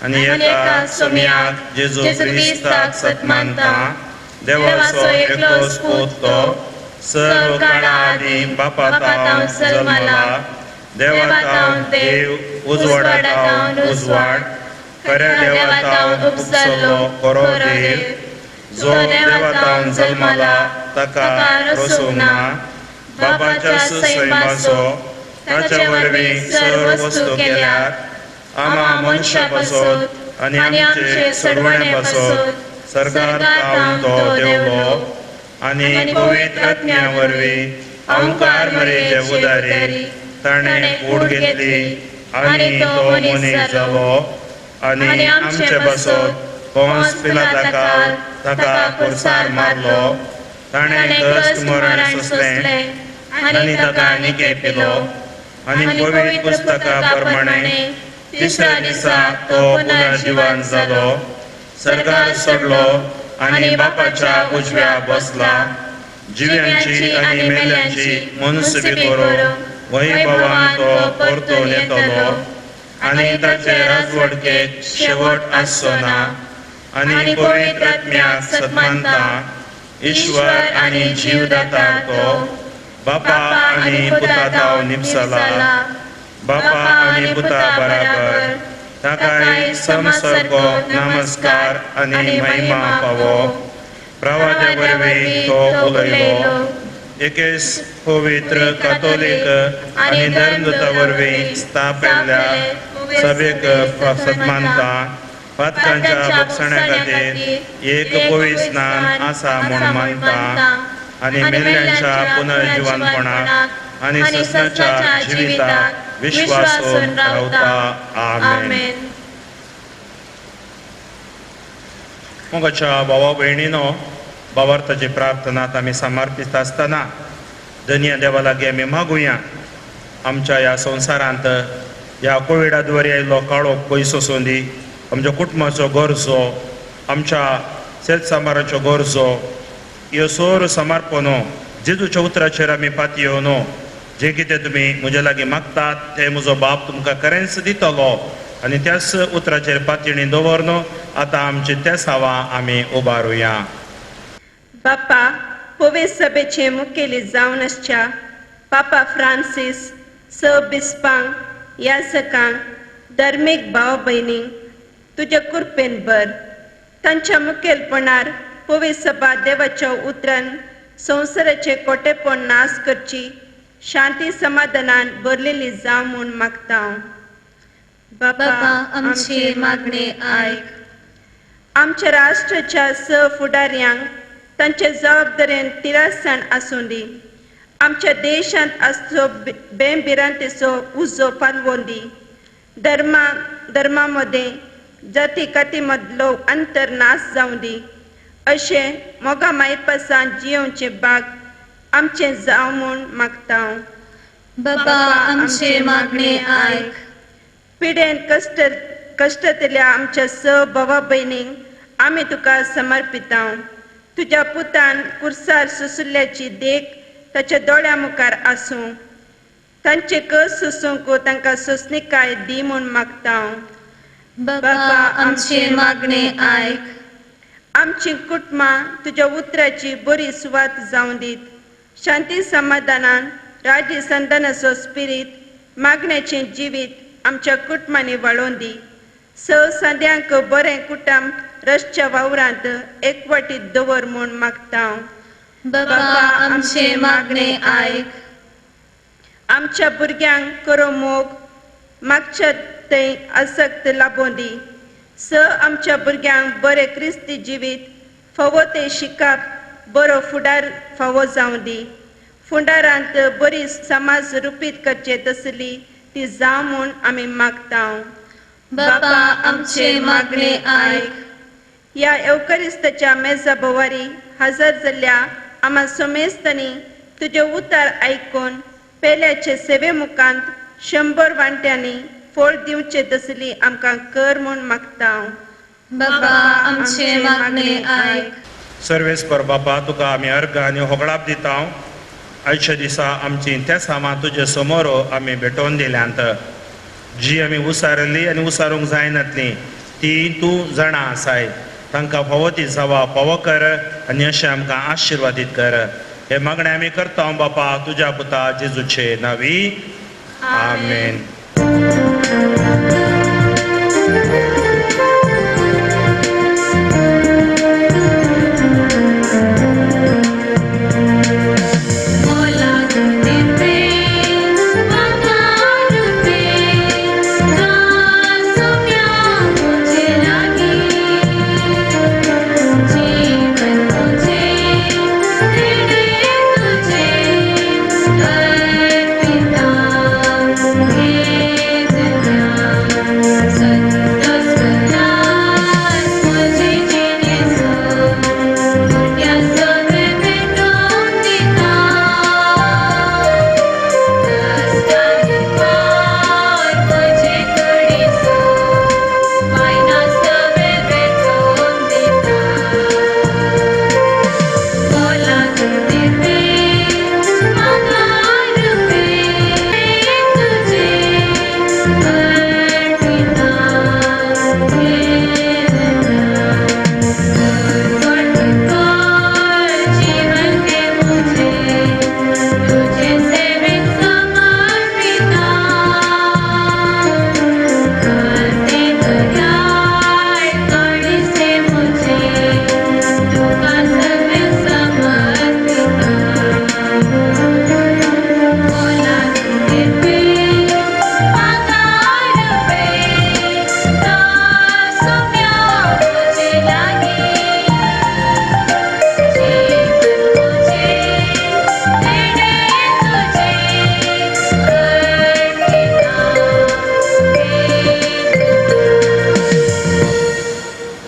आनी एका सोम्याक जेजू क्रिस्ताक सन्मानता, देवाचो एकलोच पूत तो सर्व काळा आदीं बापा तावन जल्मला, देवा तावन देव, उजवाडा तावन उजवाड, खऱ्या देवा तावन उपसल्लो खरो देव, जो देवा तावन जल्मला ताका रसूंक ना, बापाच्या सैमाचो ताच्या वरवीं सर्व वस्तू केल्यात, आमा मनशा पासत आनी आमचे सडवणे पासत सरकार तावन तो देवलो, आनी पवित्र आत्म्या वरवीं अंकार मरेचे उदारी ताणें कूड घेतली आनी तो मनीस जालो, आनी आमचे पासत पोंस पिलाताकाल ताका खुर्सार मारलो, ताणें कश्ट मरण सोंसलें आनी ताका निके पिलो, आनी पवित्र पुस्तका प्रमाणे तिसऱ्या दिसा तो पुनर्जिवन जालो, सरकार सोडलो आनी बापाच्या उजव्या बसला, जिव्यांची आनी मेल्यांची मनसुबी करूं वैभवान तो परतून येतलो, आनी ताचे राजवटकेक शेवट आसचो ना, आनी पवित्र आत्म्याक सन्मानता, ईश्वर आनी जीवदाता तो बापा आनी पुता ताव निपसला, बापा आनी पुता बराबर ताकाय समसर्गो नमस्कार आनी महिमा पावो. प्रवाद्या वरवीं तो उलयलो, एकेच पवित्र कातोलीक आनी धर्मदूता वरवीं स्थापिल्ल्या सभेक सन्मानता, पातकांच्या भोगसण्या खातीर एक पवित्र स्नान आसा म्हूण मानता, आनी मेल्ल्यांच्या पुनर्जिवनपणाक आनी ससनाच्या जिविताक विश्वासून रावता. आमेन. मोगाच्या भावा भयणीनो, भावार्थाची प्रार्थनात आमी समर्पीत आसतना धन्य देवा लागीं आमी मागुया, आमच्या ह्या संवसारांत ह्या कोविडा द्वारे आयिल्लो काळोख पयस वचूं दी, आमच्या कुटुंबाचो गरजो, आमच्या शेतसामाराच्यो गरजो, ह्यो सोर समर्पणो जेजूच्या उतराचेर आमी पातयेवन जे कितें तुमी म्हज्या लागीं मागतात तें म्हजो बाप तुमकां खरेंच दितलो, आनी त्याच उतराचेर पातयेणी दवरन आतां आमची तेसावां आमी उबारुया. बापा, पवित्र सभेचे मुखेली जावन आसच्या पापा फ्रांसीस, स बिस्पांक, याजकांक, धर्मीक भाव भयणींक तुज्या कृपेन भर. तांच्या मुखेलपणार पवित्र सभा देवाच्या उतरान संवसाराचे कोटेपण नाश करची, शांती समाधानान भरलेली जावं म्हूण मागता. बापा आमचे मागणे आयक. आमच्या राष्ट्राच्या स फुडाऱ्यांक तांचे जबाबदारेन तिरासाण आसूं दी. आमच्या देशांत आसचो बेंभिरांतेचो उजो पालवोन दी. धर्मा मदें जाती काती मदलो अंतर नाश जावं दी. अशें मोगा मायपासान जियोवचें बाग आमचें जावं म्हूण मागता. बापा आमचे मागणे आयक. पिडेन कश्टतल्या आमच्या स भावा भयणींक आमी तुका समर्पिता. तुज्या पुतान कुर्सार सोंशिल्ल्याची देख ताच्या दोळ्या मुखार आसूं. तांचे कस सोसूंक तांकां सोंसणीकाय दी म्हूण मागता. बापा आमचे मागणे आयक. आमची कुटुंबां तुज्या उतराची बरी सुवात जावं दीत. शांती समाधानान राज्य संतानाचो स्पिरीत मागण्याचें जिवीत आमच्या कुटुंबांनी वाळोवन दी. स सांद्यांक बरें कुटुंब रसच्या वावरांत एकवटीत दवर म्हूण मागता. बापा आमचे मागणे आयक. आमच्या भुरग्यांक करो मोग मागच्या थंय आसक्त लाबोवन दी. स आमच्या भुरग्यांक बरें क्रिस्ती जिवीत फावो तें शिकप, बरो फुडार फावो जावं दी. फुडारांत बरी समाज रुपीत करचे तसली ती जावं म्हूण आमी मागता. बापा आमचे मागणे आयक. ह्या एवकरिस्ताच्या मेजा भोवारी हजर जाल्ल्या आमा सोमेस्तांनी तुजे उतार आयकून पेल्याचे सेवे मुखांत 100 वांट्यांनी फळ दिवचे तसली आमकां कर म्हूण मागता. बापा आमचे मागणे आयक. सर्वेस्पर बापा, तुका आमी अर्घ आनी होगळाप दिता. आयच्या दिसा आमची तेसामां तुजे समोर आमी भेटोवन दिल्यांत. जी आमी उसारली आनी उसारूंक जायनातली ती तूं जाणा आसाय. तांकां फावो ती जावा फावो कर आनी अशें आमकां आशिर्वादीत कर. हे मागणें आमी करता बापा तुज्या पुता जेजूचे नावी, आमेन.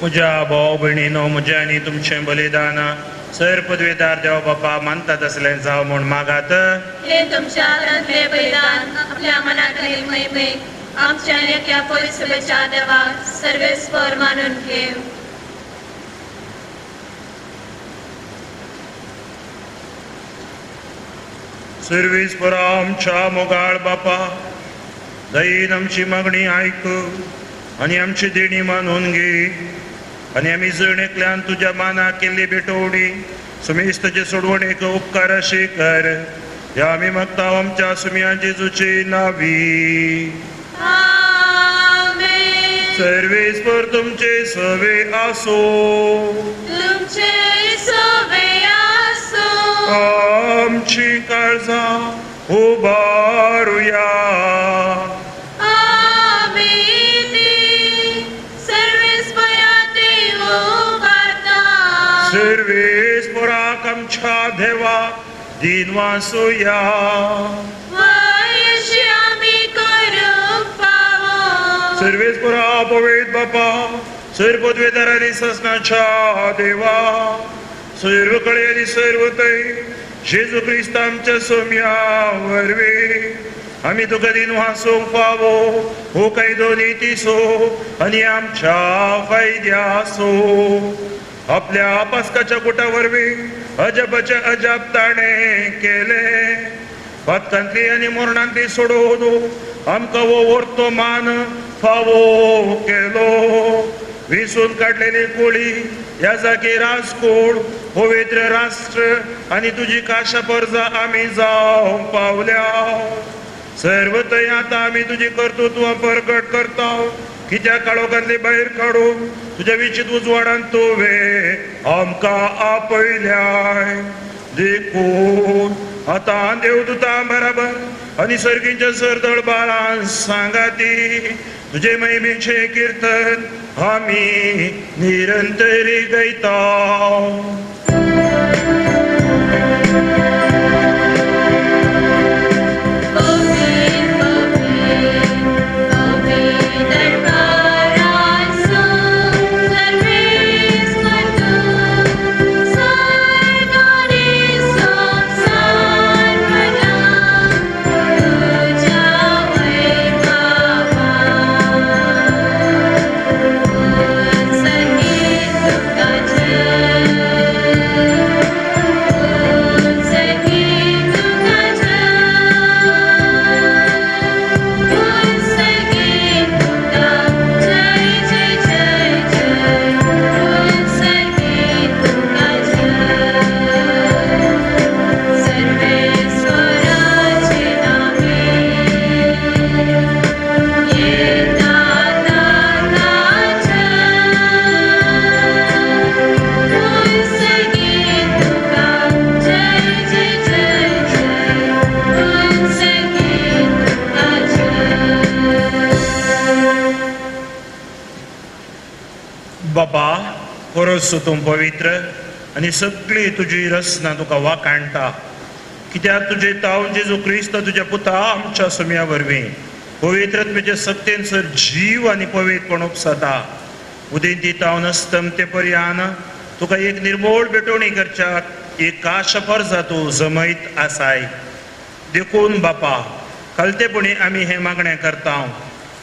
म्हज्या भाव भयणीनो, म्हजें आनी तुमचें बलिदान सर पदवेदार देव बापा मानतात असलें जावं म्हूण मागात. हे तुमच्या हातांतलें बलिदान आपल्या मनाक महिमेक आमच्या एका पवित्र देवा सर्वेस्पर मानून घेव. सर्वेस्पर आमच्या मोगाळ बापा, दयेन आमची मागणी आयक आनी आमची देणी मानून घे. आनी आमी जण एकल्यान तुज्या मानाक केल्ली भेटवणी सुमेस्तचे सोडवणेक उपकाराशी कर. ह्या आमी मागता आमच्या सुम्या जेजूचे नावी. सर्वेस्पर तुमचे सवे आसो. तुमचे सवे आसो. आमची काळजां उबारुया. आमी ती सर्वेस्परा देव उबारता. सर्वेस्पराक आमच्या देवा दिन वासुया. वयशी आमी करूंक फावो. सर्वेस्परा पवित्र बापा, सर्व पदवेदार आनी ससनाच्या देवा, सर्व कळे आनी सर्व थंय जेजू क्रिस्त आमच्या सोम्या वरवीं आमी तुका दिन वासूंक फावो हो कायदो नितीसो आनी आमच्या फायद्यासो. आपल्या पास्काच्या कुटा वरवीं अजापाचे अजाप ताणें केले. पातकांतली आनी मरणांतली सोडोवन आमकां हो वर्तो मान फावो केलो. विसून काडलेली कोळी ह्या जागी राजकोड पवित्र राष्ट्र आनी तुजी काशा परजा आमी जावंक पावल्या. सर्व थंय आतां आमी तुजी कर्तृत्वां परगट करता. कित्याक काळोखांतली भायर काडून तुज्या विचित उजवाडान तुवें आमकां आपयल्याय. देखून आतां देवदूतां बराबर आनी सर्गींच्या सरदळ बाळां सांगाती तुजे महिमेचें किर्तन आमी निरंतरी गायता. बाबा खरोच तूं पवित्र आनी सगळी तुजी रचना तुका वाखाणटा. कित्याक तुजे तावन जेजू क्रिस्त तुज्या पुता आमच्या सुम्या वरवीं पवित्रत्वेचे सक्तेन सर जीव आनी पवित्रपण उपसता. उदेंती तावन अस्तमते पर्यान तुका एक निर्मोळ भेटवणी करच्याक एक काश परजा तूं जमयत आसाय. देखून बापा खालतेपणी आमी हें मागणें करता.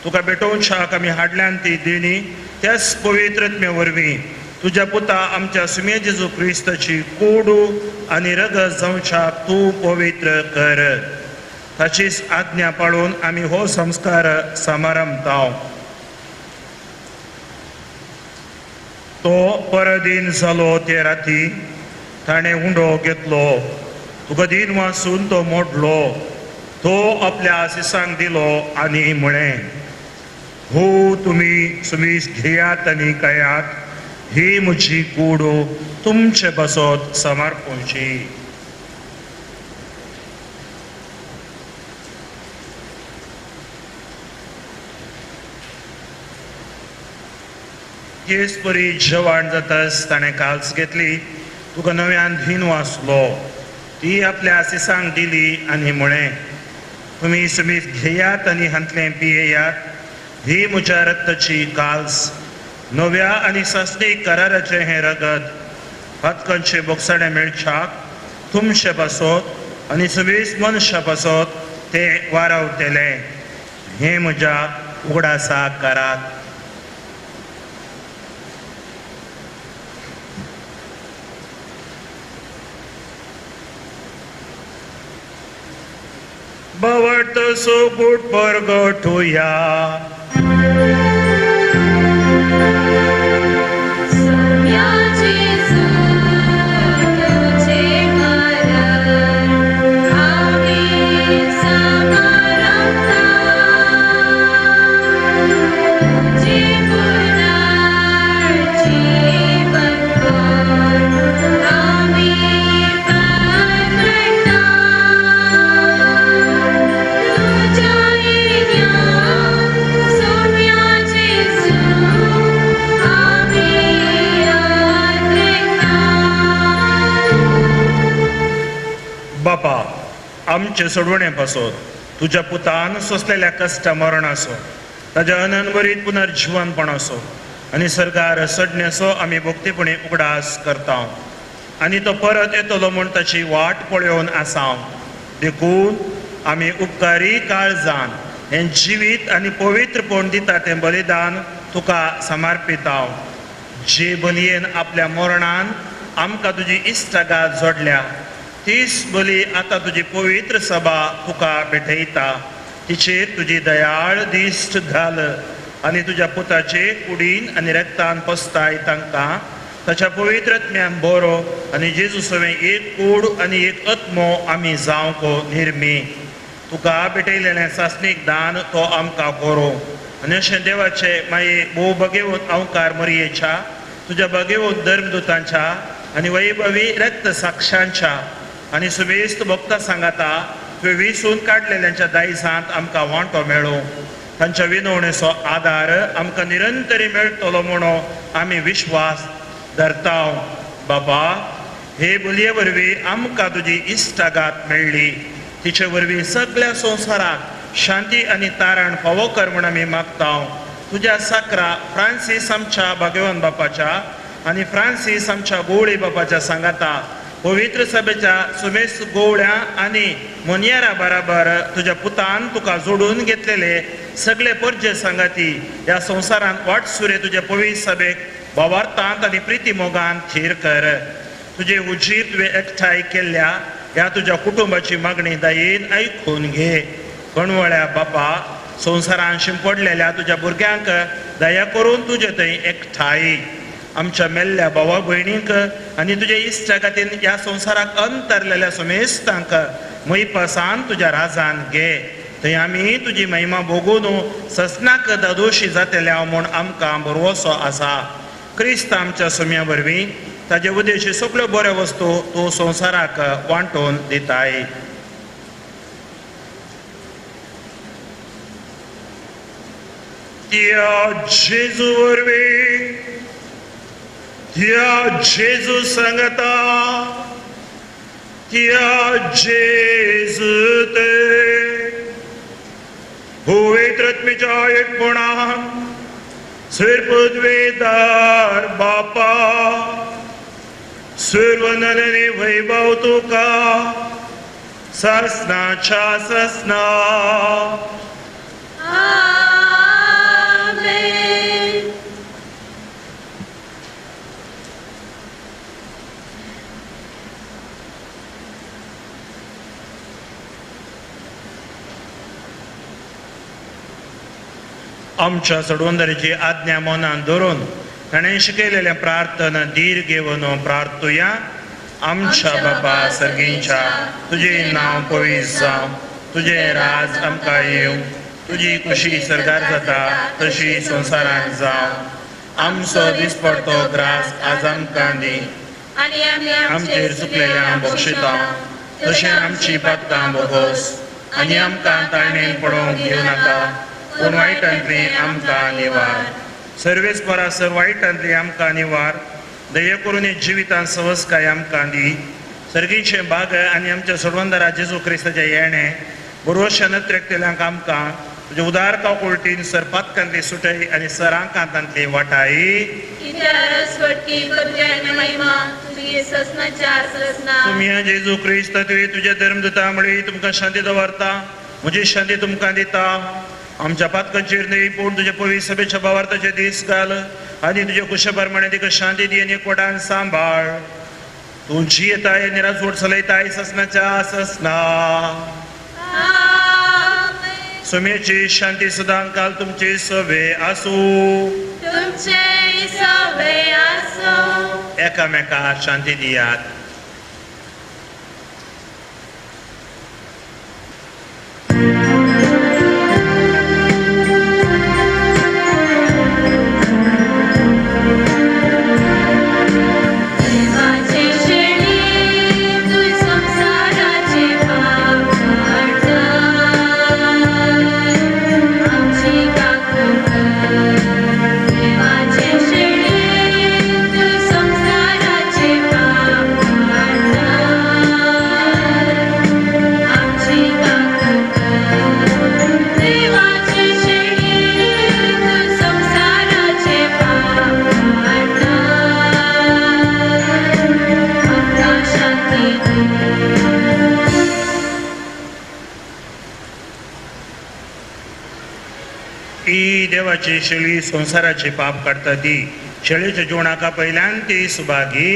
तुका भेटोवच्याक आमी हाडल्यान ती देणी त्याच पवित्रत्मे वरवीं तुज्या पुता आमच्या सुम्या जेजू क्रिस्ताची कोडू आनी रगत जावच्याक तूं पवित्र कर. ताचीच आज्ञा पाळून आमी हो संस्कार समारंभता. तो परदीन जालो ते राती ताणें उंडो घेतलो, तुका दीन वासून तो मोडलो, तो आपल्या आसिसांक दिलो आनी म्हळें, हो तुमी सुमीस घेयात आनी खायात, ही म्हजी कूड तुमचे पासत समर्पणची. तेच परी जेवण जाताच ताणें काल्स घेतली, तुका नव्यान धीन वाचलो, ती आपल्या आसिसांक दिली आनी म्हळें, तुमी सुमीस घेयात आनी हांतलें पियेयात, ही म्हज्या रक्ताची काल्स, नव्या आनी सासणीक कराराचें हें रगत, पातकांचे बोगसाणें मेळच्याक तुमचे पासत आनी सगळीच मनशां पासत तें वारावतलें. हें म्हज्या उगडासा करात. बवट सोगूट परगटुया. सोम्या जेजू तुका आमचे सोडवणे पासत तुज्या पुतान सोंसलेल्या कश्ट मरणाचो ताज्या अनंतवरीत पुनर्जिवनपणाचो आनी सरकार सडण्याचो आमी भक्तीपणी उगडास करता आनी तो परत येतलो म्हूण ताची वाट पळोवन आसा. देखून आमी उपकारी काळजान हें जिवीत आनी पवित्रपण दिता तें बलिदान तुका समर्पिता. जे बलयेन आपल्या मरणान आमकां तुजी इश्टागात जोडल्या तीच बली आतां तुजी पवित्र सभा तुका भेटयता. तिचेर तुजी दयाळ दिश्ट घाल आनी तुज्या पुताचे कुडीन आनी रक्तान पसताय तांकां ताच्या पवित्र आत्म्यान बरो आनी जेजू सवें एक कूड आनी एक आत्मो आमी जावंक निर्मी. तुका भेटयलेलें सासणीक दान तो आमकां करो आनी अशें देवाचे मागीर भोव भगेवत अंवकार मरयेच्या तुज्या भगेवत धर्मदुतांच्या आनी वैभवी रक्त साक्षांच्या आनी सुबेस्त भक्ता सांगाता तुवें विसून काडलेल्यांच्या दायजांत आमकां वांटो मेळो. तांच्या विनवणेचो आदार आमकां निरंतरी मेळटलो म्हणून आमी विश्वास धरता. बाबा, हे बोलये वरवीं आमकां तुजी इश्टागात मेळ्ळी. तिचे वरवीं सगळ्या संवसाराक शांती आनी तारण फावो कर म्हूण आमी मागता. तुज्या साकरा फ्रांसीस आमच्या भाग्यवान बापाच्या आनी फ्रांसीस आमच्या गोवळी बापाच्या सांगाता पवित्र सभेच्या सुमेस गोवळ्या आनी मोनयारा बराबर तुज्या पुतान तुका जोडून घेतलेले सगळे परजे सांगाती ह्या संवसारांत वाटसुरे तुज्या पवित्र सभेक भावार्थांत आनी प्रिती मोगान थीर कर. तुजे उजीर तुवें एकठांय केल्ल्या ह्या तुज्या कुटुंबाची मागणी दयेन आयकून घे. कणवळ्या बापा, संवसारान शिंपडलेल्या तुज्या भुरग्यांक दया करून तुजे थंय एकठांय आमच्या मेल्ल्या भावा भयणींक आनी तुज्या इश्टा खातीर ह्या संवसाराक अंतरलेल्या समेस्तांक मैपासान तुज्या राजान घे. थंय आमी तुजी महिमा भोगून ससनाक दादोशी जातल्या म्हूण आमकां भरवसो आसा. क्रिस्त आमच्या सुम्या वरवीं ताजे उदेशी सगळ्यो बऱ्यो वस्तू तूं संवसाराक वांटून दिताय. त्या जेजू वरवीं, त्या जेजू सांगता, त्या जेजू ते पवित्र आत्म्याच्या एकपणान स्वर्गपदवेदार बापा सर्वनलने वैभव तुका ससनाच्या ससना. आमेन. आमच्या सोडवंदरीची आज्ञा मनान धरून ताणें शिकयलेलें प्रार्थना धीर घेवन प्रार्थुया. आमच्या बापा सर्गींच्या, तुजें नांव पवित्र जावं, तुजें राज आमकां येवं, तुजी खुशी सरकार जाता तशी संवसारांत जावं. आमचो दिसपडतो ग्रास आज आमकां दी, आमचेर चुकलेल्या बक्षिता तशें आमची पातकां बोगोस आनी आमकां ताळणेन पडोवंक दिवं नाका, पूण वायटांतली आमकां निवार. सर्वेस्परा सर वायटांतली आमकां निवार. दया करून जिवितांत सवसकाय आमकां दी. सर्गीचे भाग आनी आमच्या सोडवंदारा जेजू क्रिस्ताचें येणें बरोवश्या नत्रेकतेल्यांक आमकां तुज्या उदार काकुळटीन सर पातकांतली सुटय आनी सरांकांतांतली वाटाय. तुमी जेजू क्रिस्त तुवें तुज्या धर्मदूता म्हळी तुमकां शांती दवरता, म्हजी शांती तुमकां दिता. आमच्या पातकांचेर न्हय पूण तुज्या पवित्र सभेच्या भावार्थाचे दीस घाल आनी तुज्या कुशे प्रमाणे तिका शांती दी आनी एकवटान सांबाळ. तूं जियेताय आनी राजवट चलयताय ससनाच्या ससना. सुमेची शांती सदां काल तुमची सवे आसूं. तुमचे सवे आसूं. एकामेका शांती दियात. देवाचे शेणी तूं संवसाराचे पाप ती देवाची शेळी संवसाराचे पाप काडटा ती शेळीच्या जेवणाका पयल्यान ती सुभागी.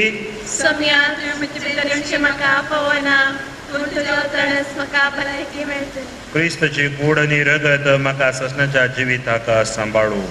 सोम्या, तुवें म्हजे भितर येवचें म्हाका पवना, पूण तुज्या उतरानच म्हाका भलायकी मेळटली. क्रिस्ताची कूड आनी रगत म्हाका ससनाच्या जिविताक सांबाळू.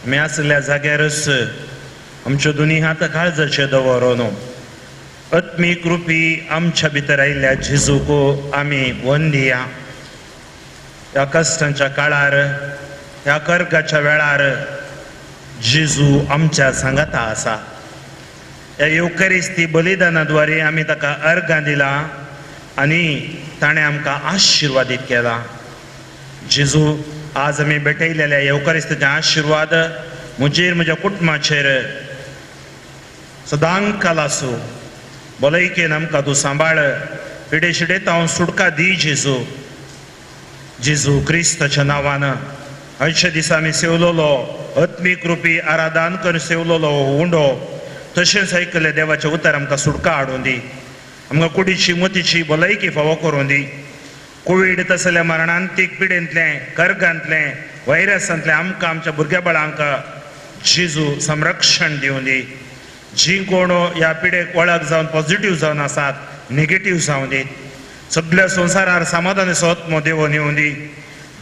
आमी आसल्या जाग्यारच आमच्यो दोनी हात काळजाचे दवरून आत्मीक रुपी आमच्या भितर आयिल्ल्या जेजूक आमी वंदिया. ह्या कश्टांच्या काळार, ह्या कर्गाच्या वेळार जेजू आमच्या सांगाता आसा. ह्या येवकरिस्ती बलिदाना द्वारे आमी ताका अर्गां दिला आनी ताणें आमकां आशिर्वादीत केला. जेजू, आज आमी भेटयलेल्या येवकारिस्ताचे आशिर्वाद म्हजेर, म्हज्या कुटुंबाचेर सदांकाल आसूं. भलायकेन आमकां तूं सांबाळ, पिडे शिडेत हांव सुटका दी जेजू. जेजू क्रिस्ताच्या नांवान आयच्या दिसा आमी सेवलोलो आत्मीक रुपी आराधन करून सेवलोलो उंडो, तशेंच आयकल्ले देवाचें उतर आमकां सुटका हाडून दी. आमकां कुडीची मतीची भलायकी फावो करून दी. कोवीड तसल्या मरणांतीक पिडेंतलें, कर्गांतलें, व्हायरसांतलें आमकां आमच्या भुरग्या बाळांक जेजू संरक्षण दिवन दी. जी कोण ह्या पिडेक वळख जावन पॉझिटीव जावन आसात, नेगेटीव जावन दी. सगळ्या संवसारार समाधान सोत्मो देवोन येवन दी.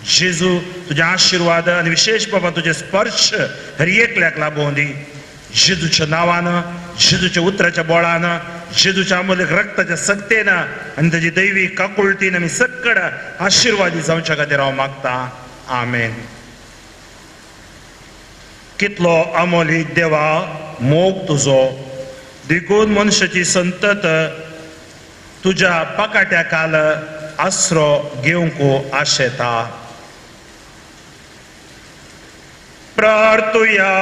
जेजू, तुजे आशिर्वाद आनी विशेश बाबा तुजे स्पर्श हर एकल्याक लाभोवन दी. जेजूच्या नांवान, जेजूच्या उतराच्या बोळान, जेजूच्या अमूल्य रक्ताच्या सक्तेन आनी ताजी दैवी काकुळटीन आमी सक्कड आशिर्वादी जावच्या खातीर हांव मागता. आमेन. कितलो अमोलीक देवा मोग तुजो, देखून मनशाची संतत तुज्या पाकाट्या काल आसरो घेवंक आशेता. प्रार्थुया.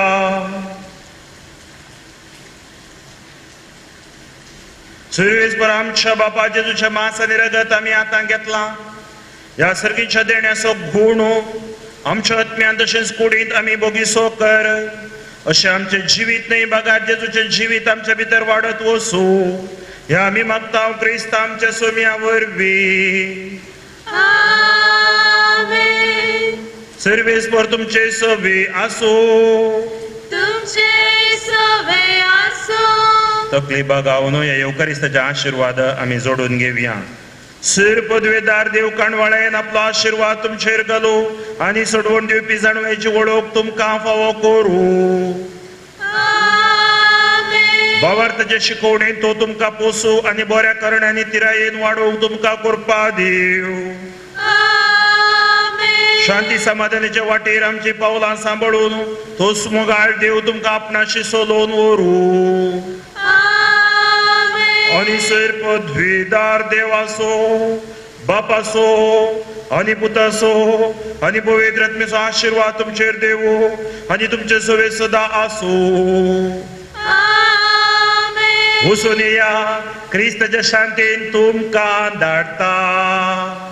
सुरवेसभर आमच्या बापा जेजूच्या मांस आनी रगत आमी आतां घेतलां. ह्या सर्गीच्या देण्याचो गूण आमच्या आत्म्यान तशेंच कुडींत आमी बोगीसो कर, अशें आमचें जिवीत न्हय बागात जेजूचें जिवीत आमच्या भितर वाडत वचूं. ह्या आमी मागता क्रिस्त आमच्या सोम्या वरवीं. सर्वेस्पर तुमचे सवे आसूं. तुमचे सवे आसूं. तकली बागावन ह्या येवकारिस्ताचे आशिर्वाद आमी जोडून घेवया. सिर पदवेदार देव काणवाळ्यान आपलो आशिर्वाद तुमचेर घालू आनी सोडवण दिवपी जाणवयाची वळख तुमकां फावो करूं. भावार्थाचे शिकवणेन तो तुमकां पोसूं आनी बऱ्या करण्यांनी तिरायेन वाडोवंक तुमकां कृपा दिव. शांती समाधानाच्या वाटेर आमची पावलां सांबाळून तोच मोगाळ देव तुमकां आपणाशी सोलोवन व्हरूं. आनी सर पदवीदार देवासो, बापासो आनी पुतासो आनी पवित्र आत्म्याचो आशिर्वाद तुमचेर देवो आनी तुमचे सवे सदा आसूं. वचून येया, क्रिस्ताच्या शांतीन तुमकां धाडटा.